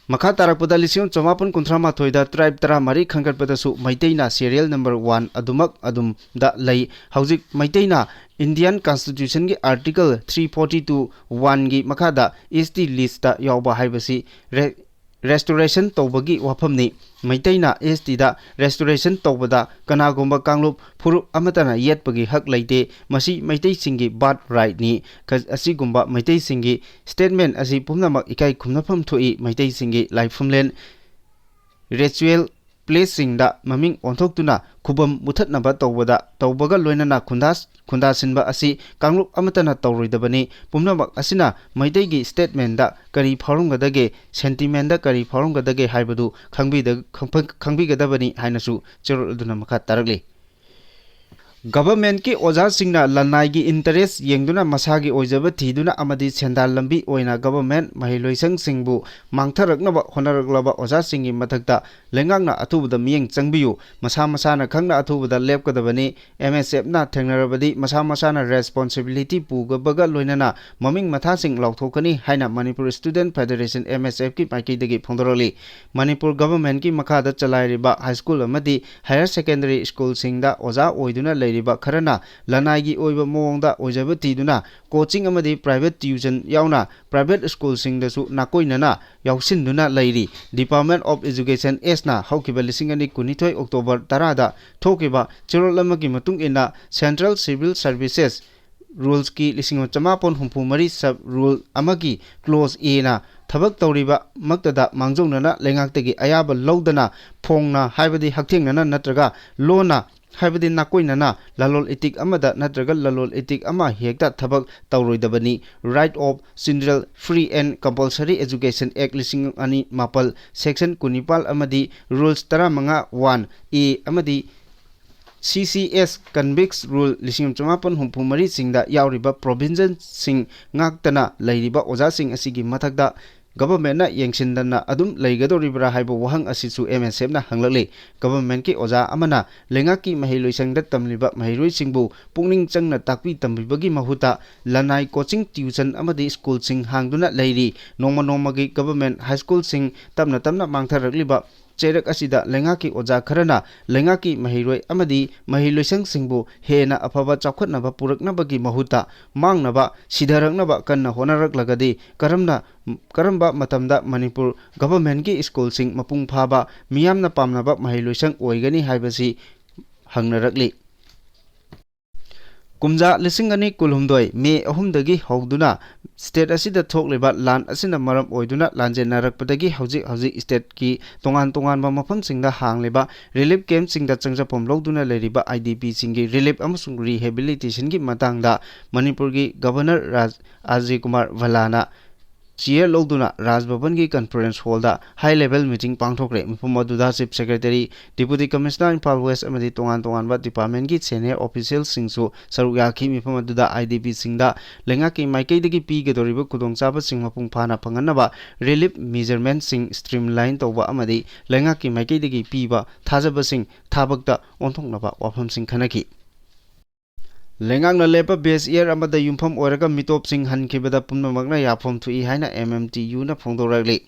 ꯃꯈꯥ ꯇꯥꯔꯛꯄꯗ ꯂꯤꯁꯤꯡ ꯑꯃ ꯆꯃꯥꯄꯟ ꯀꯨꯟꯊ꯭ꯔꯥ ꯃꯥꯊꯣꯏꯗ tribe ꯇꯔꯥꯃꯔꯤ ꯈꯟꯒꯠꯄꯗꯁꯨ ꯃꯩꯇꯩꯅ serial number one ꯑꯗꯨꯃꯛ ꯑꯗꯨꯝꯗ ꯂꯩ꯫ ꯍꯧꯖꯤꯛ ꯃꯩꯇꯩꯅ Indian Constitutionꯒꯤ Article three forty two oneꯒꯤ ꯃꯈꯥꯗ ST listꯇ ꯌꯥꯎꯕ ꯍꯥꯏꯕꯁꯤ ꯔꯦ-, restoration ꯇꯧꯕꯒꯤ ꯋꯥꯐꯝꯅꯤ꯫ ꯃꯩꯇꯩꯅ STꯗ restoration ꯇꯧꯕꯗ ꯀꯅꯥꯒꯨꯝꯕ ꯀꯥꯡꯂꯨꯞ ꯐꯨꯔꯨꯞ ꯑꯃꯠꯇꯅ ꯌꯦꯠꯄꯒꯤ ꯍꯛ ꯂꯩꯇꯦ꯫ ꯃꯁꯤ ꯃꯩꯇꯩꯁꯤꯡꯒꯤ birth rightꯅꯤ꯫ ꯀ-, ꯑꯁꯤꯒꯨꯝꯕ ꯃꯩꯇꯩꯁꯤꯡꯒꯤ statement ꯑꯁꯤ ꯄꯨꯝꯅꯃꯛ ꯏꯀꯥꯏ ꯈꯨꯝꯅꯐꯝ ꯊꯣꯛꯏ꯫ ꯃꯩꯇꯩꯁꯤꯡꯒꯤ ꯂꯥꯏꯐꯝꯂꯦꯟ, ritual placeꯁꯤꯡꯗ ꯃꯃꯤꯡ ꯑꯣꯟꯊꯣꯛꯇꯨꯅ ꯈꯨꯕꯝ ꯃꯨꯊꯠꯅꯕ ꯇꯧꯕꯗ, ꯇꯧꯕꯒ ꯂꯣꯏꯅꯅ ꯈꯨꯟꯗꯥ-, ꯈꯨꯟꯗꯥꯁꯤꯟꯕ ꯑꯁꯤ ꯀꯥꯡꯂꯨꯞ ꯑꯃꯠꯇꯅ ꯇꯧꯔꯣꯏꯗꯕꯅꯤ꯫ ꯄꯨꯝꯅꯃꯛ ꯑꯁꯤꯅ ꯃꯩꯇꯩꯒꯤ statementꯗ ꯀꯔꯤ ꯐꯥꯎꯔꯝꯒꯗꯒꯦ, sentimentꯗ ꯀꯔꯤ ꯐꯥꯎꯔꯝꯒꯗꯒꯦ ꯍꯥꯏꯕꯗꯨ ꯈꯪꯕꯤꯗ-, ꯈꯪꯕꯤꯒꯗꯕꯅꯤ ꯍꯥꯏꯅꯁꯨ ꯆꯦꯔꯣꯜ ꯑꯗꯨꯅ ꯃꯈꯥ ꯇꯥꯔꯛꯂꯤ꯫ Governmentꯀꯤ ꯑꯣꯖꯥꯁꯤꯡꯅ ꯂꯅꯥꯏꯒꯤ interest ꯌꯦꯡꯗꯨꯅ ꯃꯁꯥꯒꯤ ꯑꯣꯏꯖꯕ ꯊꯤꯗꯨꯅ ꯑꯃꯗꯤ ꯁꯦꯟꯗꯥꯟ ꯂꯝꯕꯤ ꯑꯣꯏꯅ government ꯃꯍꯩꯂꯣꯏꯁꯪꯁꯤꯡꯕꯨ ꯃꯥꯡꯊꯔꯛꯅꯕ ꯍꯣꯠꯅꯔꯛꯂꯕ ꯑꯣꯖꯥꯁꯤꯡꯒꯤ ꯃꯊꯛꯇ ꯂꯩꯉꯥꯛꯅ ꯑꯊꯨꯕꯗ ꯃꯤꯠꯌꯦꯡ ꯆꯪꯕꯤꯌꯨ꯫ ꯃꯁꯥ ꯃꯁꯥꯅ ꯈꯪꯅ ꯑꯊꯨꯕꯗ ꯂꯦꯞꯀꯗꯕꯅꯤ꯫ MSFꯅ ꯊꯦꯡꯅꯔꯕꯗꯤ ꯃꯁꯥ ꯃꯁꯥꯅ responsibility ꯄꯨꯒꯕꯒ ꯂꯣꯏꯅꯅ ꯃꯃꯤꯡ ꯃꯊꯥꯁꯤꯡ ꯂꯥꯎꯊꯣꯛꯀꯅꯤ ꯍꯥꯏꯅ Manipur Student Federation, MSFꯀꯤ ꯃꯥꯏꯀꯩꯗꯒꯤ ꯐꯣꯡꯗꯣꯔꯛꯂꯤ꯫ ꯃꯅꯤꯄꯨꯔ governmentꯀꯤ ꯃꯈꯥꯗ ꯆꯂꯥꯏꯔꯤꯕ high school ꯑꯃꯗꯤ higher secondary schoolꯁꯤꯡꯗ ꯑꯣꯖꯥ ꯑꯣꯏꯗꯨꯅ ꯂꯩꯔꯤꯕ ꯈꯔꯅ ꯂꯅꯥꯏꯒꯤ ꯑꯣꯏꯕ ꯃꯑꯣꯡꯗ ꯑꯣꯏꯖꯕ ꯊꯤꯗꯨꯅ coaching ꯑꯃꯗꯤ private tuition ꯌꯥꯎꯅ private schoolꯁꯤꯡꯗꯁꯨ ꯅꯥꯀꯣꯏꯅꯅ ꯌꯥꯎꯁꯤꯟꯗꯨꯅ ꯂꯩꯔꯤ꯫ Department of Education Sꯅ ꯍꯧꯈꯤꯕ ꯂꯤꯁꯤꯡ ꯑꯅꯤ ꯀꯨꯟꯅꯤꯊꯣꯏ October ꯇꯔꯥꯗ ꯊꯣꯛꯈꯤꯕ ꯆꯦꯔꯣꯜ ꯑꯃꯒꯤ ꯃꯇꯨꯡ ꯏꯟꯅ, Central Civil Services Rulesꯀꯤ ꯂꯤꯁꯤꯡ ꯑꯃ ꯆꯃꯥꯄꯟ ꯍꯨꯝꯐꯨ ꯃꯔꯤ sub rule ꯑꯃꯒꯤ clause Aꯅ ꯊꯕꯛ ꯇꯧꯔꯤꯕ ꯃꯛꯇꯗ ꯃꯥꯡꯖꯧꯅꯅ ꯂꯩꯉꯥꯛꯇꯒꯤ ꯑꯌꯥꯕ ꯂꯧꯗꯅ ꯐꯣꯡꯅ ꯍꯥꯏꯕꯗꯤ ꯍꯛꯊꯦꯡꯅꯅ ꯅꯠꯇ꯭ꯔꯒ ꯂꯣꯟꯅ ꯍꯥꯏꯕꯗꯤ ꯅꯥꯀꯣꯏꯅꯅ ꯂꯂꯣꯜ ꯏꯇꯤꯛ ꯑꯃꯗ ꯅꯠꯇ꯭ꯔꯒ ꯂꯂꯣꯜ ꯏꯇꯤꯛ ꯑꯃ ꯍꯦꯛꯇ ꯊꯕꯛ ꯇꯧꯔꯣꯏꯗꯕꯅꯤ꯫ Right of General Free and Compulsory Education Act ꯂꯤꯁꯤꯡ ꯑꯅꯤ ꯃꯥꯄꯜ section ꯀꯨꯟꯅꯤꯄꯥꯜ ꯑꯃꯗꯤ rules ꯇꯔꯥꯃꯉꯥ one A ꯑꯃꯗꯤ CCS Convicts Rule ꯂꯤꯁꯤꯡ ꯑꯃ ꯆꯃꯥꯄꯟ ꯍꯨꯝꯐꯨ ꯃꯔꯤꯁꯤꯡꯗ ꯌꯥꯎꯔꯤꯕ provisionꯁꯤꯡ ꯉꯥꯛꯇꯅ ꯂꯩꯔꯤꯕ ꯑꯣꯖꯥꯁꯤꯡ ꯑꯁꯤꯒꯤ ꯃꯊꯛꯇ governmentꯅ ꯌꯦꯡꯁꯤꯟꯗꯅ ꯑꯗꯨꯝ ꯂꯩꯒꯗꯧꯔꯤꯕ꯭ꯔꯥ ꯍꯥꯏꯕ ꯋꯥꯍꯪ ꯑꯁꯤꯁꯨ MSFꯅ ꯍꯪꯂꯛꯂꯤ꯫ Governmentꯀꯤ ꯑꯣꯖꯥ ꯑꯃꯅ ꯂꯩꯉꯥꯛꯀꯤ ꯃꯍꯩꯂꯣꯏꯁꯪꯗ ꯇꯝꯂꯤꯕ ꯃꯍꯩꯔꯣꯏꯁꯤꯡꯕꯨ ꯄꯨꯛꯅꯤꯡ ꯆꯪꯅ ꯇꯥꯛꯄꯤ ꯇꯝꯕꯤꯕꯒꯤ ꯃꯍꯨꯠꯇ ꯂꯅꯥꯏ coaching tuition ꯑꯃꯗꯤ schoolꯁꯤꯡ ꯍꯥꯡꯗꯨꯅ ꯂꯩꯔꯤ꯫ ꯅꯣꯡꯃ ꯅꯣꯡꯃꯒꯤ government high schoolꯁꯤꯡ ꯇꯞꯅ ꯇꯞꯅ ꯃꯥꯡꯊꯔꯛꯂꯤꯕ ꯆꯩꯔꯛ ꯑꯁꯤꯗ ꯂꯩꯉꯥꯛꯀꯤ ꯑꯣꯖꯥ ꯈꯔꯅ ꯂꯩꯉꯥꯛꯀꯤ ꯃꯍꯩꯔꯣꯏ ꯑꯃꯗꯤ ꯃꯍꯩꯂꯣꯏꯁꯪꯁꯤꯡꯕꯨ ꯍꯦꯟꯅ ꯑꯐꯕ ꯆꯥꯎꯈꯠꯅꯕ ꯄꯨꯔꯛꯅꯕꯒꯤ ꯃꯍꯨꯠꯇ ꯃꯥꯡꯅꯕ, ꯁꯤꯊꯔꯛꯅꯕ ꯀꯟꯅ ꯍꯣꯠꯅꯔꯛꯂꯒꯗꯤ ꯀꯔꯝꯅ, ꯀꯔꯝꯕ ꯃꯇꯝꯗ ꯃꯅꯤꯄꯨꯔ governmentꯀꯤ schoolꯁꯤꯡ ꯃꯄꯨꯡ ꯐꯥꯕ ꯃꯤꯌꯥꯝꯅ ꯄꯥꯝꯅꯕ ꯃꯍꯩꯂꯣꯏꯁꯪ ꯑꯣꯏꯒꯅꯤ ꯍꯥꯏꯕꯁꯤ ꯍꯪꯅꯔꯛꯂꯤ꯫ ꯀꯨꯝꯖꯥ ꯂꯤꯁꯤꯡ ꯑꯅꯤ ꯀꯨꯟꯍꯨꯝꯗꯣꯏ May ꯑꯍꯨꯝꯗꯒꯤ ꯍꯧꯗꯨꯅ state ꯑꯁꯤꯗ ꯊꯣꯛꯂꯤꯕ ꯂꯥꯟ ꯑꯁꯤꯅ ꯃꯔꯝ ꯑꯣꯏꯗꯨꯅ ꯂꯥꯟꯖꯦꯟꯅꯔꯛꯄꯗꯒꯤ ꯍꯧꯖꯤꯛ ꯍꯧꯖꯤꯛ stateꯀꯤ ꯇꯣꯉꯥꯟ ꯇꯣꯉꯥꯟꯕ ꯃꯐꯝꯁꯤꯡꯗ ꯍꯥꯡꯂꯤꯕ relief campꯁꯤꯡꯗ ꯆꯪꯖꯐꯝ ꯂꯧꯗꯨꯅ ꯂꯩꯔꯤꯕ IDPꯁꯤꯡꯒꯤ relief ꯑꯃꯁꯨꯡ rehabilitationꯒꯤ ꯃꯇꯥꯡꯗ ꯃꯅꯤꯄꯨꯔꯒꯤ Governor ꯔꯥꯖ ꯑꯖꯌ ꯀꯨꯃꯥꯔ ꯚꯜꯂꯥꯅ ꯆꯤꯌꯔ ꯂꯧꯗꯨꯅ ꯔꯥꯖ ꯚꯕꯟꯒꯤ ꯀꯟꯐꯔꯦꯟꯁ ꯍꯣꯜꯗ ꯍꯥꯏ ꯂꯦꯚꯦꯜ ꯃꯤꯇꯤꯡ ꯄꯥꯡꯊꯣꯛꯈ꯭ꯔꯦ꯫ ꯃꯤꯐꯝ ꯑꯗꯨꯗ chief secretary, deputy commissioner Imphal west ꯑꯃꯗꯤ ꯇꯣꯉꯥꯟ ꯇꯣꯉꯥꯟꯕ ꯗꯤꯄꯥꯔꯠꯃꯦꯟꯒꯤ ꯁꯦꯅꯤꯌꯔ ꯑꯣꯐꯤꯁꯤꯌꯦꯜꯁꯤꯡꯁꯨ ꯁꯔꯨꯛ ꯌꯥꯈꯤ꯫ ꯃꯤꯐꯝ ꯑꯗꯨꯗ ꯑꯥꯏ ꯗꯤ ꯄꯤꯁꯤꯡꯗ ꯂꯩꯉꯥꯛꯀꯤ ꯃꯥꯏꯀꯩꯗꯒꯤ ꯄꯤꯒꯗꯧꯔꯤꯕ ꯈꯨꯗꯣꯡꯆꯥꯕꯁꯤꯡ ꯃꯄꯨꯡ ꯐꯥꯅ ꯐꯪꯍꯟꯅꯕ ꯔꯤꯂꯤꯐ ꯃꯦꯖꯔꯃꯦꯟꯠꯁꯤꯡ ꯁ꯭ꯇ꯭ꯔꯤꯝꯂꯥꯏꯟ ꯇꯧꯕ ꯑꯃꯗꯤ ꯂꯩꯉꯥꯛꯀꯤ ꯃꯥꯏꯀꯩꯗꯒꯤ ꯄꯤꯕ ꯊꯥꯖꯕꯁꯤꯡ ꯊꯕꯛꯇ ꯑꯣꯟꯊꯣꯛꯅꯕ ꯋꯥꯐꯝꯁꯤꯡ ꯈꯟꯅꯈꯤ꯫ ꯂꯩꯉꯥꯛꯅ ꯂꯦꯞꯄ ꯕꯦꯁ ꯏꯌꯔ ꯑꯃꯗ ꯌꯨꯝꯐꯝ ꯑꯣꯏꯔꯒ ꯃꯤꯇꯣꯞꯁꯤꯡ ꯍꯟꯈꯤꯕꯗ ꯄꯨꯝꯅꯃꯛꯅ ꯌꯥꯐꯝ ꯊꯣꯛꯏ ꯍꯥꯏꯅ ꯑꯦꯝ ꯑꯦꯝ ꯇꯤ ꯌꯨꯅ ꯐꯣꯡꯗꯣꯔꯛꯂꯤ꯫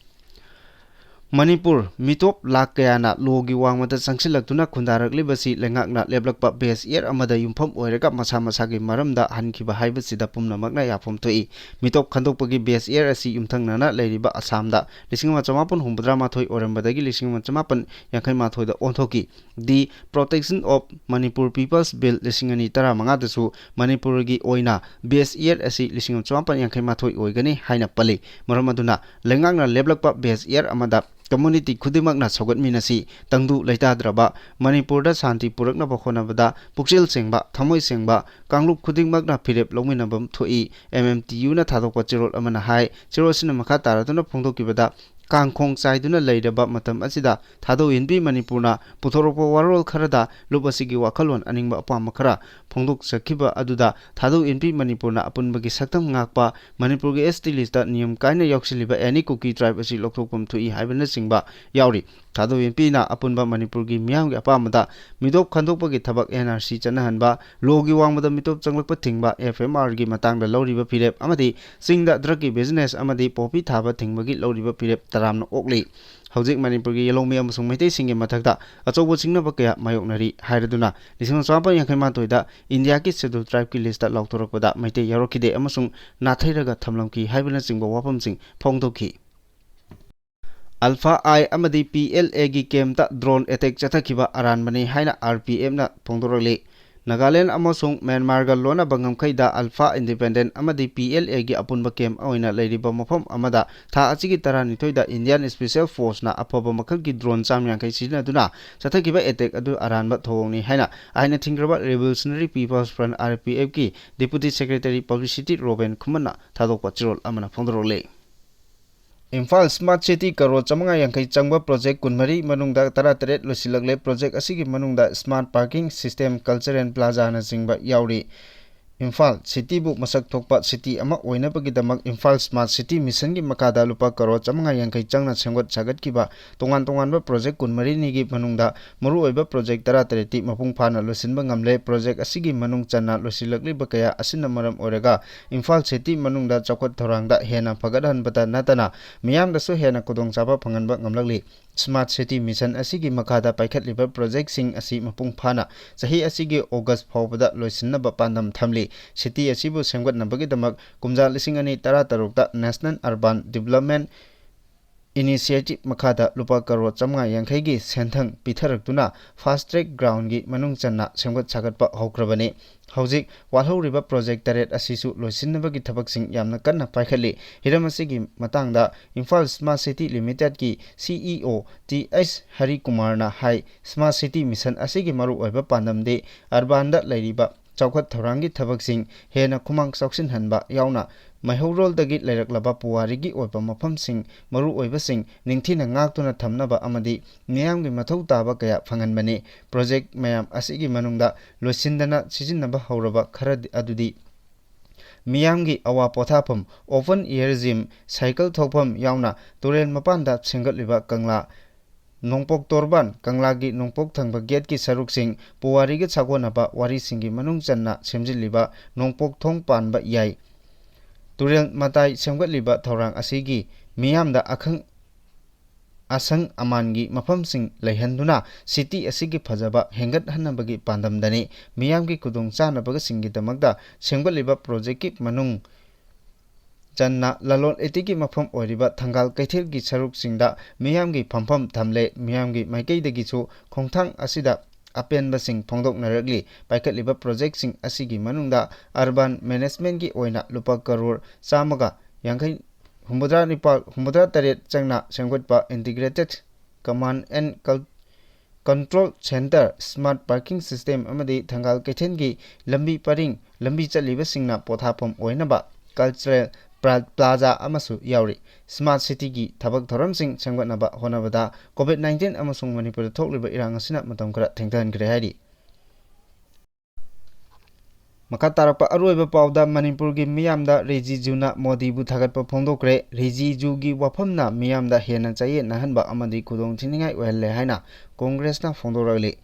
ꯃꯅꯤꯄꯨꯔ ꯃꯤꯇꯣꯞ ꯂꯥꯈ ꯀꯌꯥꯅ ꯂꯣꯒꯤ ꯋꯥꯡꯃꯗ ꯆꯪꯁꯤꯜꯂꯛꯇꯨꯅ ꯈꯨꯟꯗꯥꯔꯛꯂꯤꯕꯁꯤ ꯂꯩꯉꯥꯛꯅ ꯂꯦꯞꯂꯛꯄ ꯕꯦꯁ ꯏꯌꯔ ꯑꯃꯗ ꯌꯨꯝꯐꯝ ꯑꯣꯏꯔꯒ ꯃꯁꯥ ꯃꯁꯥꯒꯤ ꯃꯔꯝꯗ ꯍꯟꯈꯤꯕ ꯍꯥꯏꯕꯁꯤꯗ ꯄꯨꯝꯅꯃꯛꯅ ꯌꯥꯐꯝ ꯊꯣꯛꯏ꯫ ꯃꯤꯇꯣꯞ ꯈꯟꯗꯣꯛꯄꯒꯤ ꯕꯦꯁ ꯏꯌꯔ ꯑꯁꯤ ꯌꯨꯝꯊꯪꯅꯅ ꯂꯩꯔꯤꯕ ꯑꯁꯥꯝꯗ ꯂꯤꯁꯤꯡ ꯑꯃ ꯆꯃꯥꯄꯟ ꯍꯨꯝꯐꯨꯇꯔꯥ ꯃꯥꯊꯣꯏ ꯑꯣꯏꯔꯝꯕꯗꯒꯤ ꯂꯤꯁꯤꯡ ꯑꯃ ꯆꯃꯥꯄꯟ ꯌꯥꯡꯈꯩ ꯃꯥꯊꯣꯏꯗ ꯑꯣꯟꯊꯣꯛꯈꯤ꯫ The Protection of Manipur People's Bill ꯂꯤꯁꯤꯡ ꯑꯅꯤ ꯇꯔꯥꯃꯉꯥꯗꯁꯨ ꯃꯅꯤꯄꯨꯔꯒꯤ ꯑꯣꯏꯅ ꯕꯦꯁ ꯏꯌꯔ ꯑꯁꯤ ꯂꯤꯁꯤꯡ ꯑꯃ ꯆꯃꯥꯄꯟ ꯌꯥꯡꯈꯩ ꯃꯥꯊꯣꯏ ꯑꯣꯏꯒꯅꯤ ꯍꯥꯏꯅ ꯄꯜꯂꯤ꯫ ꯃꯔꯝ ꯑꯗꯨꯅ ꯂꯩꯉꯥꯛꯅ ꯂꯦꯞꯂꯛꯄ ꯕꯦꯁ ꯏꯌꯔ ꯑꯃꯗ ꯀꯝꯃꯨꯅꯤꯇꯤ ꯈꯨꯗꯤꯡꯃꯛꯅ ꯁꯧꯒꯠꯃꯤꯟꯅꯁꯤ꯫ ꯇꯪꯗꯨ ꯂꯩꯇꯥꯗ꯭ꯔꯕ ꯃꯅꯤꯄꯨꯔꯗ ꯁꯥꯟꯇꯤ ꯄꯨꯔꯛꯅꯕ ꯍꯣꯠꯅꯕꯗ ꯄꯨꯛꯆꯦꯜ ꯁꯦꯡꯕ, ꯊꯃꯣꯏ ꯁꯦꯡꯕ ꯀꯥꯡꯂꯨꯞ ꯈꯨꯗꯤꯡꯃꯛꯅ ꯐꯤꯔꯦꯞ ꯂꯧꯃꯤꯟꯅꯕ ꯊꯣꯛꯏ꯫ ꯑꯦꯝ ꯑꯦꯝ ꯇꯤ ꯌꯨꯅ ꯊꯥꯗꯣꯛꯄ ꯆꯦꯔꯣꯜ ꯑꯃꯅ ꯍꯥꯏ꯫ ꯆꯦꯔꯣꯜ ꯑꯁꯤꯅ ꯃꯈꯥ ꯇꯥꯔꯗꯨꯅ ꯐꯣꯡꯗꯣꯛꯈꯤꯕꯗ, ꯀꯥꯡꯈꯣꯡ ꯆꯥꯏꯗꯨꯅ ꯂꯩꯔꯕ ꯃꯇꯝ ꯑꯁꯤꯗ ꯊꯥꯗꯧ ꯏꯟꯕꯤ ꯃꯅꯤꯄꯨꯔꯅ ꯄꯨꯊꯣꯔꯛꯄ ꯋꯥꯔꯣꯜ ꯈꯔꯗ ꯂꯨꯞ ꯑꯁꯤꯒꯤ ꯋꯥꯈꯜꯂꯣꯟ ꯑꯅꯤꯡꯕ ꯑꯄꯥꯝꯕ ꯈꯔ ꯐꯣꯡꯗꯣꯛꯆꯈꯤꯕ ꯑꯗꯨꯗ ꯊꯥꯗꯧ ꯏꯟꯕꯤ ꯃꯅꯤꯄꯨꯔꯅ ꯑꯄꯨꯟꯕꯒꯤ ꯁꯛꯇꯝ ꯉꯥꯛꯄ, ꯃꯅꯤꯄꯨꯔꯒꯤ ꯑꯦꯁ ꯇꯤ ꯂꯤꯁꯇ ꯅꯤꯌꯝ ꯀꯥꯏꯅ ꯌꯥꯎꯁꯤꯜꯂꯤꯕ ꯑꯦꯅꯤ ꯀꯨꯀꯤ ꯇ꯭ꯔꯥꯏꯕ ꯑꯁꯤ ꯂꯧꯊꯣꯛꯐꯝ ꯊꯣꯛꯏ ꯍꯥꯏꯕꯅꯆꯤꯡꯕ ꯌꯥꯎꯔꯤ꯫ ꯊꯥꯗꯧ ꯏꯟꯕꯤꯅ ꯑꯄꯨꯟꯕ ꯃꯅꯤꯄꯨꯔꯒꯤ ꯃꯤꯌꯥꯝꯒꯤ ꯑꯄꯥꯝꯕꯗ ꯃꯤꯇꯣꯞ ꯈꯟꯗꯣꯛꯄꯒꯤ ꯊꯕꯛ ꯑꯦꯟ ꯑꯥꯔ ꯁꯤ ꯆꯠꯅꯍꯟꯕ, ꯂꯣꯒꯤ ꯋꯥꯡꯃꯗ ꯃꯤꯇꯣꯞ ꯆꯪꯂꯛꯄ ꯊꯤꯡꯕ, ꯑꯦꯐ ꯑꯦꯝ ꯑꯥꯔꯒꯤ ꯃꯇꯥꯡꯗ ꯂꯧꯔꯤꯕ ꯐꯤꯔꯦꯞ ꯑꯃꯗꯤ ꯆꯤꯡꯗ ꯗ꯭ꯔꯒꯀꯤ ꯕꯤꯖꯤꯅꯦꯁ ꯑꯃꯗꯤ ꯄꯣꯄꯤ ꯊꯥꯕ ꯊꯤꯡꯕꯒꯤ ꯂꯧꯔꯤꯕ ꯐꯤꯔꯦꯞ ꯇꯔꯥꯝꯅ ꯑꯣꯛꯂꯤ꯫ ꯍꯧꯖꯤꯛ ꯃꯅꯤꯄꯨꯔꯒꯤ ꯌꯦꯜꯍꯧꯃꯤ ꯑꯃꯁꯨꯡ ꯃꯩꯇꯩꯁꯤꯡꯒꯤ ꯃꯊꯛꯇ ꯑꯆꯧꯕ ꯆꯤꯡꯅꯕ ꯀꯌꯥ ꯃꯥꯌꯣꯛꯅꯔꯤ ꯍꯥꯏꯔꯗꯨꯅ ꯂꯤꯁꯤꯡ ꯑꯃ ꯆꯃꯥꯄꯟ ꯌꯥꯡꯈꯩ ꯃꯥꯊꯣꯏꯗ ꯏꯟꯗꯤꯌꯥꯒꯤ ꯁꯦꯗꯨꯜ ꯇ꯭ꯔꯥꯏꯕꯀꯤ ꯂꯤꯁꯇ ꯂꯥꯎꯊꯣꯔꯛꯄꯗ ꯃꯩꯇꯩ ꯌꯥꯎꯔꯛꯈꯤꯗꯦ ꯑꯃꯁꯨꯡ ꯅꯥꯊꯩꯔꯒ ꯊꯝꯂꯝꯈꯤ ꯍꯥꯏꯕꯅꯆꯤꯡꯕ ꯋꯥꯐꯝꯁꯤꯡ ꯐꯣꯡꯗꯣꯛꯈꯤ꯫ ꯑꯜꯐꯥ ꯑꯥꯏ ꯑꯃꯗꯤ ꯄꯤ ꯑꯦꯜ ꯑꯦꯒꯤ ꯀꯦꯝꯞꯇ ꯗ꯭ꯔꯣꯟ ꯑꯦꯇꯦꯛ ꯆꯠꯊꯈꯤꯕ ꯑꯔꯥꯟꯕꯅꯤ ꯍꯥꯏꯅ ꯑꯥꯔ ꯄꯤ ꯑꯦꯐꯅ ꯐꯣꯡꯗꯣꯔꯛꯂꯤ꯫ ꯅꯥꯒꯥꯂꯦꯟ ꯑꯃꯁꯨꯡ ꯃ꯭ꯌꯥꯟꯃꯥꯔꯒ ꯂꯣꯟꯅꯕ ꯉꯝꯈꯩꯗ ꯑꯜꯐꯥ ꯏꯟꯗꯤꯄꯦꯟꯗꯦꯟꯠ ꯑꯃꯗꯤ ꯄꯤ ꯑꯦꯜ ꯑꯦꯒꯤ ꯑꯄꯨꯟꯕ ꯀꯦꯝꯞ ꯑꯣꯏꯅ ꯂꯩꯔꯤꯕ ꯃꯐꯝ ꯑꯃꯗ ꯊꯥ ꯑꯁꯤꯒꯤ ꯇꯔꯥꯅꯤꯊꯣꯏꯗ ꯏꯟꯗꯤꯌꯥꯟ ꯁ꯭ꯄꯦꯁꯦꯜ ꯐꯣꯔꯁꯅ ꯑꯐꯕ ꯃꯈꯜꯒꯤ ꯗ꯭ꯔꯣꯟ ꯆꯥꯝ ꯌꯥꯡꯈꯩ ꯁꯤꯖꯤꯟꯅꯗꯨꯅ ꯆꯠꯊꯈꯤꯕ ꯑꯦꯇꯦꯛ ꯑꯗꯨ ꯑꯔꯥꯟꯕ ꯊꯧꯑꯣꯡꯅꯤ ꯍꯥꯏꯅ ꯑꯥꯏꯟꯅ ꯊꯤꯡꯈ꯭ꯔꯕ revolutionary people's front, R P ꯑꯦꯐꯀꯤ deputy secretary publicity Roben Khuman ꯊꯥꯗꯣꯛꯄ ꯆꯦꯔꯣꯜ ꯑꯃꯅ ꯐꯣꯡꯗꯣꯔꯛꯂꯤ꯫ ꯏꯝꯐꯥꯜ ꯁ꯭ꯃꯥꯔꯠ ꯁꯤꯇꯤ ꯀꯔꯣꯔ ꯆꯥꯃꯉꯥ ꯌꯥꯡꯈꯩ ꯆꯪꯕ ꯄ꯭ꯔꯣꯖꯦꯛ ꯀꯨꯟꯃꯔꯤ ꯃꯅꯨꯡꯗ ꯇꯔꯥꯇꯔꯦꯠ ꯂꯣꯏꯁꯤꯜꯂꯛꯂꯦ꯫ ꯄ꯭ꯔꯣꯖꯦꯛ ꯑꯁꯤꯒꯤ ꯃꯅꯨꯡꯗ ꯁ꯭ꯃꯥꯔꯠ ꯄꯥꯔꯀꯤꯡ ꯁꯤꯁꯇꯦꯝ, ꯀꯜꯆꯔꯦꯜ ꯄ꯭ꯂꯥꯖꯥꯅꯆꯤꯡꯕ ꯌꯥꯎꯔꯤ꯫ ꯏꯝꯐꯥꯜ ꯁꯤꯇꯤꯕꯨ ꯃꯁꯛ ꯊꯣꯛꯄ ꯁꯤꯇꯤ ꯑꯃ ꯑꯣꯏꯅꯕꯒꯤꯗꯃꯛ ꯏꯝꯐꯥꯜ ꯁ꯭ꯃꯥꯔꯠ ꯁꯤꯇꯤ ꯃꯤꯁꯟꯒꯤ ꯃꯈꯥꯗ ꯂꯨꯄꯥ ꯀꯔꯣꯔ ꯆꯥꯃꯉꯥ ꯌꯥꯡꯈꯩ ꯆꯪꯅ ꯁꯦꯝꯒꯠ ꯁꯥꯒꯠꯈꯤꯕ ꯇꯣꯉꯥꯟ ꯇꯣꯉꯥꯟꯕ ꯄ꯭ꯔꯣꯖꯦꯛ ꯀꯨꯟꯃꯔꯤꯅꯤꯒꯤ ꯃꯅꯨꯡꯗ ꯃꯔꯨꯑꯣꯏꯕ ꯄ꯭ꯔꯣꯖꯦꯛ ꯇꯔꯥꯇꯔꯦꯠꯇꯤ ꯃꯄꯨꯡ ꯐꯥꯅ ꯂꯣꯏꯁꯤꯟꯕ ꯉꯝꯂꯦ꯫ ꯄ꯭ꯔꯣꯖꯦꯛ ꯑꯁꯤꯒꯤ ꯃꯅꯨꯡ ꯆꯟꯅ ꯂꯣꯏꯁꯤꯜꯂꯛꯂꯤꯕ ꯀꯌꯥ ꯑꯁꯤꯅ ꯃꯔꯝ ꯑꯣꯏꯔꯒ ꯏꯝꯐꯥꯜ ꯁꯤꯇꯤ ꯃꯅꯨꯡꯗ ꯆꯥꯎꯈꯠ ꯊꯧꯔꯥꯡꯗ ꯍꯦꯟꯅ ꯐꯒꯠꯍꯟꯕꯇ ꯅꯠꯇꯅ ꯃꯤꯌꯥꯝꯗꯁꯨ ꯍꯦꯟꯅ ꯈꯨꯗꯣꯡꯆꯥꯕ ꯐꯪꯍꯟꯕ ꯉꯝꯂꯛꯂꯤ꯫ ꯁ꯭ꯃꯥꯔꯠ ꯁꯤꯇꯤ ꯃꯤꯁꯟ ꯑꯁꯤꯒꯤ ꯃꯈꯥꯗ ꯄꯥꯏꯈꯠꯂꯤꯕ ꯄ꯭ꯔꯣꯖꯦꯛꯁꯤꯡ ꯑꯁꯤ ꯃꯄꯨꯡ ꯐꯥꯅ ꯆꯍꯤ ꯑꯁꯤꯒꯤ ꯑꯣꯒꯁ ꯐꯥꯎꯕꯗ ꯂꯣꯏꯁꯤꯟꯅꯕ ꯄꯥꯟꯗꯝ ꯊꯝꯂꯤ꯫ ꯁꯤꯇꯤ ꯑꯁꯤꯕꯨ ꯁꯦꯝꯒꯠꯅꯕꯒꯤꯗꯃꯛ ꯀꯨꯝꯖꯥ ꯂꯤꯁꯤꯡ ꯑꯅꯤ ꯇꯔꯥꯇꯔꯨꯛꯇ National Urban Development Initiative ꯃꯈꯥꯗ ꯂꯨꯄꯥ ꯀꯔꯣꯔ ꯆꯥꯃꯉꯥ ꯌꯥꯡꯈꯩꯒꯤ ꯁꯦꯟꯊꯪ ꯄꯤꯊꯔꯛꯇꯨꯅ ꯐꯥꯁ ꯇ꯭ꯔꯦꯛ ꯒ꯭ꯔꯥꯎꯟꯒꯤ ꯃꯅꯨꯡ ꯆꯟꯅ ꯁꯦꯝꯒꯠ ꯁꯥꯒꯠꯄ ꯍꯧꯈ꯭ꯔꯕꯅꯤ꯫ ꯍꯧꯖꯤꯛ ꯋꯥꯠꯍꯧꯔꯤꯕ ꯄ꯭ꯔꯣꯖꯦꯛ ꯇꯔꯦꯠ ꯑꯁꯤꯁꯨ ꯂꯣꯏꯁꯤꯟꯅꯕꯒꯤ ꯊꯕꯛꯁꯤꯡ ꯌꯥꯝꯅ ꯀꯟꯅ ꯄꯥꯏꯈꯠꯂꯤ꯫ ꯍꯤꯔꯝ ꯑꯁꯤꯒꯤ ꯃꯇꯥꯡꯗ ꯏꯝꯐꯥꯜ ꯁ꯭ꯃꯥꯔꯠ ꯁꯤꯇꯤ ꯂꯤꯃꯤꯇꯦꯗꯀꯤ ꯁꯤ ꯏ ꯑꯣ ꯇꯤ ꯑꯩꯆ ꯍꯔꯤꯀꯨꯃꯥꯔꯅ ꯍꯥꯏ, ꯁ꯭ꯃꯥꯔꯠ ꯁꯤꯇꯤ ꯃꯤꯁꯟ ꯑꯁꯤꯒꯤ ꯃꯔꯨꯑꯣꯏꯕ ꯄꯥꯟꯗꯝꯗꯤ ꯑꯔꯕꯥꯟꯗ ꯂꯩꯔꯤꯕ ꯆꯥꯎꯈꯠ ꯊꯧꯔꯥꯡꯒꯤ ꯊꯕꯛꯁꯤꯡ ꯍꯦꯟꯅ ꯈꯨꯃꯥꯡ ꯆꯥꯎꯁꯤꯟꯍꯟꯕ ꯌꯥꯎꯅ ꯃꯩꯍꯧꯔꯣꯜꯗꯒꯤ ꯂꯩꯔꯛꯂꯕ ꯄꯨꯋꯥꯔꯤꯒꯤ ꯑꯣꯏꯕ ꯃꯐꯝꯁꯤꯡ, ꯃꯔꯨꯑꯣꯏꯕꯁꯤꯡ ꯅꯤꯡꯊꯤꯅ ꯉꯥꯛꯇꯨꯅ ꯊꯝꯅꯕ ꯑꯃꯗꯤ ꯃꯤꯌꯥꯝꯒꯤ ꯃꯊꯧ ꯇꯥꯕ ꯀꯌꯥ ꯐꯪꯍꯟꯕꯅꯤ꯫ ꯄ꯭ꯔꯣꯖꯦꯛ ꯃꯌꯥꯝ ꯑꯁꯤꯒꯤ ꯃꯅꯨꯡꯗ ꯂꯣꯏꯁꯤꯟꯗꯅ ꯁꯤꯖꯤꯟꯅꯕ ꯍꯧꯔꯕ ꯈꯔ ꯑꯗꯨꯗꯤ ꯃꯤꯌꯥꯝꯒꯤ ꯑꯋꯥ ꯄꯣꯊꯥꯐꯝ, open air gym, ꯁꯥꯏꯀꯜ ꯊꯧꯐꯝ ꯌꯥꯎꯅ ꯇꯨꯔꯦꯜ ꯃꯄꯥꯟꯗ ꯁꯦꯝꯒꯠꯂꯤꯕ ꯀꯪꯂꯥ, ꯅꯣꯡꯄꯣꯛ ꯇꯣꯔꯕꯥꯟ, ꯀꯪꯂꯥꯒꯤ ꯅꯣꯡꯄꯣꯛ ꯊꯪꯕ ꯒꯦꯠꯀꯤ ꯁꯔꯨꯛꯁꯤꯡ, ꯄꯨꯋꯥꯔꯤꯒ ꯁꯥꯒꯣꯟꯅꯕ ꯋꯥꯔꯤꯁꯤꯡꯒꯤ ꯃꯅꯨꯡ ꯆꯟꯅ ꯁꯦꯝꯖꯤꯜꯂꯤꯕ ꯅꯣꯡꯄꯣꯛ ꯊꯣꯡ ꯄꯥꯟꯕ ꯌꯥꯏ꯫ ꯇꯨꯔꯦꯜ ꯃꯇꯥꯏ ꯁꯦꯝꯒꯠꯂꯤꯕ ꯊꯧꯔꯥꯡ ꯑꯁꯤꯒꯤ ꯃꯤꯌꯥꯝꯗ ꯑꯈꯪ ꯑꯁꯪ ꯑꯃꯥꯟꯒꯤ ꯃꯐꯝꯁꯤꯡ ꯂꯩꯍꯟꯗꯨꯅ ꯁꯤꯇꯤ ꯑꯁꯤꯒꯤ ꯐꯖꯕ ꯍꯦꯟꯒꯠꯍꯟꯅꯕꯒꯤ ꯄꯥꯟꯗꯝꯗꯅꯤ꯫ ꯃꯤꯌꯥꯝꯒꯤ ꯈꯨꯗꯣꯡꯆꯥꯅꯕꯁꯤꯡꯒꯤꯗꯃꯛꯇ ꯁꯦꯝꯒꯠꯂꯤꯕ ꯄ꯭ꯔꯣꯖꯦꯛꯀꯤ ꯃꯅꯨꯡ ꯆꯟꯅ ꯂꯂꯣꯟ ꯏꯇꯤꯛꯀꯤ ꯃꯐꯝ ꯑꯣꯏꯔꯤꯕ ꯊꯪꯒꯥꯜ ꯀꯩꯊꯦꯜꯒꯤ ꯁꯔꯨꯛꯁꯤꯡꯗ ꯃꯤꯌꯥꯝꯒꯤ ꯐꯝꯐꯝ ꯊꯝꯂꯦ꯫ ꯃꯤꯌꯥꯝꯒꯤ ꯃꯥꯏꯀꯩꯗꯒꯤꯁꯨ ꯈꯣꯡꯊꯥꯡ ꯑꯁꯤꯗ ꯑꯄꯦꯟꯕꯁꯤꯡ ꯐꯣꯡꯗꯣꯛꯅꯔꯛꯂꯤ꯫ ꯄꯥꯏꯈꯠꯂꯤꯕ ꯄ꯭ꯔꯣꯖꯦꯛꯁꯤꯡ ꯑꯁꯤꯒꯤ ꯃꯅꯨꯡꯗ ꯑꯔꯕꯥꯟ ꯃꯦꯅꯦꯖꯃꯦꯟꯒꯤ ꯑꯣꯏꯅ ꯂꯨꯄꯥ ꯀꯔꯣꯔ ꯆꯥꯝꯃꯒ ꯌꯥꯡꯈꯩ, ꯍꯨꯝꯐꯨꯇꯔꯥ ꯅꯤꯄꯥꯜ, ꯍꯨꯝꯐꯨꯇꯔꯥ ꯇꯔꯦꯠ ꯆꯪꯅ ꯁꯦꯝꯒꯠꯄ ꯏꯟꯇꯤꯒ꯭ꯔꯦꯇꯦꯠ ꯀꯃꯥꯟ ꯑꯦꯟ ꯀꯜ-, control centre, smart parking system ꯑꯃꯗꯤ ꯊꯪꯒꯥꯜ ꯀꯩꯊꯦꯜꯒꯤ ꯂꯝꯕꯤ ꯄꯔꯤꯡ, ꯂꯝꯕꯤ ꯆꯠꯂꯤꯕꯁꯤꯡꯅ ꯄꯣꯊꯥꯐꯝ ꯑꯣꯏꯅꯕ ꯀꯜꯆꯔꯦꯜ ꯄ꯭ꯂꯥ-, ꯄ꯭ꯂꯥꯖꯥ ꯑꯃꯁꯨ ꯌꯥꯎꯔꯤ꯫ ꯁ꯭ꯃꯥꯔꯠ ꯁꯤꯇꯤꯒꯤ ꯊꯕꯛ ꯊꯧꯔꯝꯁꯤꯡ ꯁꯦꯝꯒꯠꯅꯕ ꯍꯣꯠꯅꯕꯗ ꯀꯣꯚꯤꯗ ꯅꯥꯏꯟꯇꯤꯟ ꯑꯃꯁꯨꯡ ꯃꯅꯤꯄꯨꯔꯗ ꯊꯣꯛꯂꯤꯕ ꯏꯔꯥꯡ ꯑꯁꯤꯅ ꯃꯇꯝ ꯈꯔ ꯊꯦꯡꯊꯍꯟꯈ꯭ꯔꯦ ꯍꯥꯏꯔꯤ꯫ ꯃꯈꯥ ꯇꯥꯔꯛꯄ ꯑꯔꯣꯏꯕ ꯄꯥꯎꯗ ꯃꯅꯤꯄꯨꯔꯒꯤ ꯃꯤꯌꯥꯝꯗ ꯔꯤꯖꯤꯖꯨꯅ ꯃꯣꯗꯤꯕꯨ ꯊꯥꯒꯠꯄ ꯐꯣꯡꯗꯣꯛꯈ꯭ꯔꯦ꯫ ꯔꯤꯖꯤꯖꯨꯒꯤ ꯋꯥꯐꯝꯅ ꯃꯤꯌꯥꯝꯗ ꯍꯦꯟꯅ ꯆꯌꯦꯠꯅꯍꯟꯕ ꯑꯃꯗꯤ ꯈꯨꯗꯣꯡꯊꯤꯅꯤꯡꯉꯥꯏ ꯑꯣꯏꯍꯜꯂꯦ ꯍꯥꯏꯅ ꯀꯣꯡꯒ꯭ꯔꯦꯁꯅ ꯐꯣꯡꯗꯣꯔꯛꯂꯤ꯫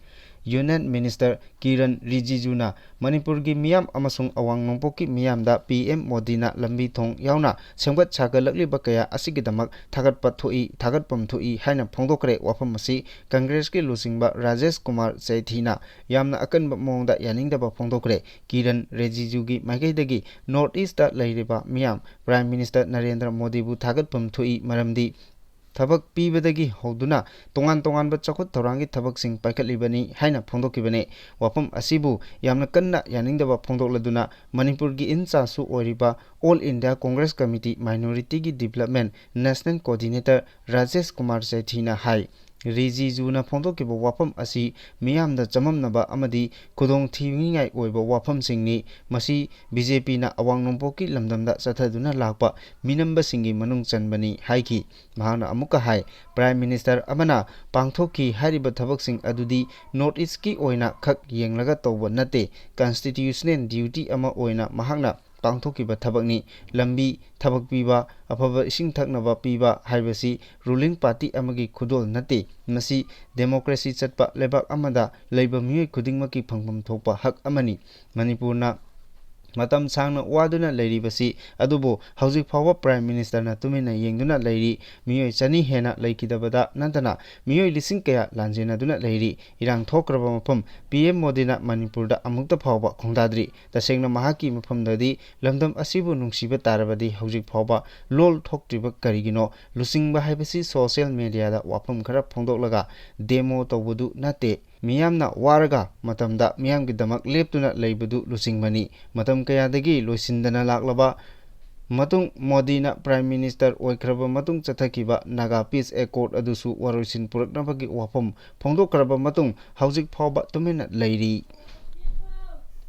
ꯌꯨꯅꯤꯌꯟ ꯃꯤꯅꯤꯁꯇꯔ ꯀꯤꯔꯟ ꯔꯤꯖꯤꯖꯨꯅ ꯃꯅꯤꯄꯨꯔꯒꯤ ꯃꯤꯌꯥꯝ ꯑꯃꯁꯨꯡ ꯑꯋꯥꯡ ꯅꯣꯡꯄꯣꯛꯀꯤ ꯃꯤꯌꯥꯝꯗ ꯄꯤ ꯑꯦꯝ ꯃꯣꯗꯤꯅ ꯂꯝꯕꯤ ꯊꯣꯡ ꯌꯥꯎꯅ ꯁꯦꯝꯒꯠ ꯁꯥꯒꯠꯂꯛꯂꯤꯕ ꯀꯌꯥ ꯑꯁꯤꯒꯤꯗꯃꯛ ꯊꯥꯒꯠꯄ ꯊꯣꯛꯏ, ꯊꯥꯒꯠꯐꯝ ꯊꯣꯛꯏ ꯍꯥꯏꯅ ꯐꯣꯡꯗꯣꯛꯈ꯭ꯔꯦ꯫ ꯋꯥꯐꯝ ꯑꯁꯤ ꯀꯪꯒ꯭ꯔꯦꯁꯀꯤ ꯂꯨꯆꯤꯡꯕ ꯔꯥꯖꯦꯁ ꯀꯨꯃꯥꯔ ꯆꯩꯊꯤꯅ ꯌꯥꯝꯅ ꯑꯀꯟꯕ ꯃꯑꯣꯡꯗ ꯌꯥꯅꯤꯡꯗꯕ ꯐꯣꯡꯗꯣꯛꯈ꯭ꯔꯦ꯫ ꯀꯤꯔꯟ ꯔꯤꯖꯤꯖꯨꯒꯤ ꯃꯥꯏꯀꯩꯗꯒꯤ ꯅꯣꯔꯠ ꯏꯁꯇ ꯂꯩꯔꯤꯕ ꯃꯤꯌꯥꯝ ꯄ꯭ꯔꯥꯏꯝ ꯃꯤꯅꯤꯁꯇꯔ ꯅꯔꯦꯟꯗ꯭ꯔ ꯃꯣꯗꯤꯕꯨ ꯊꯥꯒꯠꯐꯝ ꯊꯣꯛꯏ, ꯃꯔꯝꯗꯤ ꯊꯕꯛ ꯄꯤꯕꯗꯒꯤ ꯍꯧꯗꯨꯅ ꯇꯣꯉꯥꯟ ꯇꯣꯉꯥꯟꯕ ꯆꯥꯎꯈꯠ ꯊꯧꯔꯥꯡꯒꯤ ꯊꯕꯛꯁꯤꯡ ꯄꯥꯏꯈꯠꯂꯤꯕꯅꯤ ꯍꯥꯏꯅ ꯐꯣꯡꯗꯣꯛꯈꯤꯕꯅꯤ꯫ ꯋꯥꯐꯝ ꯑꯁꯤꯕꯨ ꯌꯥꯝꯅ ꯀꯟꯅ ꯌꯥꯅꯤꯡꯗꯕ ꯐꯣꯡꯗꯣꯛꯂꯗꯨꯅ ꯃꯅꯤꯄꯨꯔꯒꯤ ꯏꯟꯆꯥꯔꯖꯁꯨ ꯑꯣꯏꯔꯤꯕ ꯑꯣꯜ ꯏꯟꯗꯤꯌꯥ ꯀꯣꯡꯒ꯭ꯔꯦꯁ ꯀꯃꯤꯇꯤ ꯃꯥꯏꯅꯣꯔꯤꯇꯤꯒꯤ development national coordinator Rajesh Kumar ꯆꯩꯊꯤꯅ ꯍꯥꯏ꯫ ꯔꯤꯖꯤꯖꯨꯅ ꯐꯣꯡꯗꯣꯛꯈꯤꯕ ꯋꯥꯐꯝ ꯑꯁꯤ ꯃꯤꯌꯥꯝꯗ ꯆꯃꯝꯅꯕ ꯑꯃꯗꯤ ꯈꯨꯗꯣꯡꯊꯤꯅꯤꯡꯉꯥꯏ ꯑꯣꯏꯕ ꯋꯥꯐꯝꯁꯤꯡꯅꯤ꯫ ꯃꯁꯤ ꯕꯤ ꯖꯦ ꯄꯤꯅ ꯑꯋꯥꯡ ꯅꯣꯡꯄꯣꯛꯀꯤ ꯂꯝꯗꯝꯗ ꯆꯠꯊꯗꯨꯅ ꯂꯥꯛꯄ ꯃꯤꯅꯝꯕꯁꯤꯡꯒꯤ ꯃꯅꯨꯡ ꯆꯟꯕꯅꯤ ꯍꯥꯏꯈꯤ꯫ ꯃꯍꯥꯛꯅ ꯑꯃꯨꯛꯀ ꯍꯥꯏ, ꯄ꯭ꯔꯥꯏꯝ ꯃꯤꯅꯤꯁꯇꯔ ꯑꯃꯅ ꯄꯥꯡꯊꯣꯛꯈꯤ ꯍꯥꯏꯔꯤꯕ ꯊꯕꯛꯁꯤꯡ ꯑꯗꯨꯗꯤ ꯅꯣꯔꯠ ꯏꯁꯀꯤ ꯑꯣꯏꯅ ꯈꯛ ꯌꯦꯡꯂꯒ ꯇꯧꯕ ꯅꯠꯇꯦ, ꯀꯟꯁꯇꯤꯇ꯭ꯌꯨꯁꯅꯦꯜ ꯗ꯭ꯌꯨꯇꯤ ꯑꯃ ꯑꯣꯏꯅ ꯃꯍꯥꯛꯅ ꯄꯥꯡꯊꯣꯛꯈꯤꯕ ꯊꯕꯛꯅꯤ꯫ ꯂꯝꯕꯤ, ꯊꯕꯛ ꯄꯤꯕ, ꯑꯐꯕ ꯏꯁꯤꯡ ꯊꯛꯅꯕ ꯄꯤꯕ ꯍꯥꯏꯕꯁꯤ ꯔꯨꯂꯤꯡ ꯄꯥꯔꯇꯤ ꯑꯃꯒꯤ ꯈꯨꯗꯣꯜ ꯅꯠꯇꯦ꯫ ꯃꯁꯤ ꯗꯦꯃꯣꯀ꯭ꯔꯦꯁꯤ ꯆꯠꯄ ꯂꯩꯕꯥꯛ ꯑꯃꯗ ꯂꯩꯕ ꯃꯤꯑꯣꯏ ꯈꯨꯗꯤꯡꯃꯛꯀꯤ ꯐꯪꯐꯝ ꯊꯣꯛꯄ ꯍꯛ ꯑꯃꯅꯤ꯫ ꯃꯅꯤꯄꯨꯔꯅ ꯃꯇꯝ ꯁꯥꯡꯅ ꯋꯥꯗꯨꯅ ꯂꯩꯔꯤꯕꯁꯤ ꯑꯗꯨꯕꯨ ꯍꯧꯖꯤꯛ ꯐꯥꯎꯕ ꯄ꯭ꯔꯥꯏꯝ ꯃꯤꯅꯤꯁꯇꯔꯅ ꯇꯨꯃꯤꯟꯅ ꯌꯦꯡꯗꯨꯅ ꯂꯩꯔꯤ꯫ ꯃꯤꯑꯣꯏ ꯆꯅꯤ ꯍꯦꯟꯅ ꯂꯩꯈꯤꯗꯕꯗ ꯅꯠꯇꯅ ꯃꯤꯑꯣꯏ ꯂꯤꯁꯤꯡ ꯀꯌꯥ ꯂꯥꯟꯖꯦꯟꯅꯗꯨꯅ ꯂꯩꯔꯤ꯫ ꯏꯔꯥꯡ ꯊꯣꯛꯈ꯭ꯔꯕ ꯃꯐꯝ ꯄꯤ ꯑꯦꯝ ꯃꯣꯗꯤꯅ ꯃꯅꯤꯄꯨꯔꯗ ꯑꯃꯨꯛꯇ ꯐꯥꯎꯕ ꯈꯣꯡꯗꯥꯗ꯭ꯔꯤ꯫ ꯇꯁꯦꯡꯅ ꯃꯍꯥꯛꯀꯤ ꯃꯐꯝꯗꯗꯤ ꯂꯝꯗꯝ ꯑꯁꯤꯕꯨ ꯅꯨꯡꯁꯤꯕ ꯇꯥꯔꯕꯗꯤ ꯍꯧꯖꯤꯛ ꯐꯥꯎꯕ ꯂꯣꯜ ꯊꯣꯛꯇ꯭ꯔꯤꯕ ꯀꯔꯤꯒꯤꯅꯣ? ꯂꯨꯆꯤꯡꯕ ꯍꯥꯏꯕꯁꯤ ꯁꯣꯁꯤꯌꯦꯜ ꯃꯦꯗꯤꯌꯥꯗ ꯋꯥꯐꯝ ꯈꯔ ꯐꯣꯡꯗꯣꯛꯂꯒ ꯗꯦꯃꯣ ꯇꯧꯕꯗꯨ ꯅꯠꯇꯦ꯫ ꯃꯤꯌꯥꯝꯅ ꯋꯥꯔꯒ ꯃꯇꯝꯗ ꯃꯤꯌꯥꯝꯒꯤꯗꯃꯛ ꯂꯦꯞꯇꯨꯅ ꯂꯩꯕꯗꯨ ꯂꯨꯆꯤꯡꯕꯅꯤ꯫ ꯃꯇꯝ ꯀꯌꯥꯗꯒꯤ ꯂꯣꯏꯁꯤꯟꯗꯅ ꯂꯥꯛꯂꯕ ꯃꯇꯨꯡ ꯃꯣꯗꯤꯅ ꯄ꯭ꯔꯥꯏꯝ ꯃꯤꯅꯤꯁꯇꯔ ꯑꯣꯏꯈ꯭ꯔꯕ ꯃꯇꯨꯡ ꯆꯠꯊꯈꯤꯕ ꯅꯥꯒꯥ ꯄꯤꯁ ꯑꯦꯀꯣꯔꯗ ꯑꯗꯨꯁꯨ ꯋꯥꯔꯣꯏꯁꯤꯟ ꯄꯨꯔꯛꯅꯕꯒꯤ ꯋꯥꯐꯝ ꯐꯣꯡꯗꯣꯛꯈ꯭ꯔꯕ ꯃꯇꯨꯡ ꯍꯧꯖꯤꯛ ꯐꯥꯎꯕ ꯇꯨꯃꯤꯟꯅ ꯂꯩꯔꯤ꯫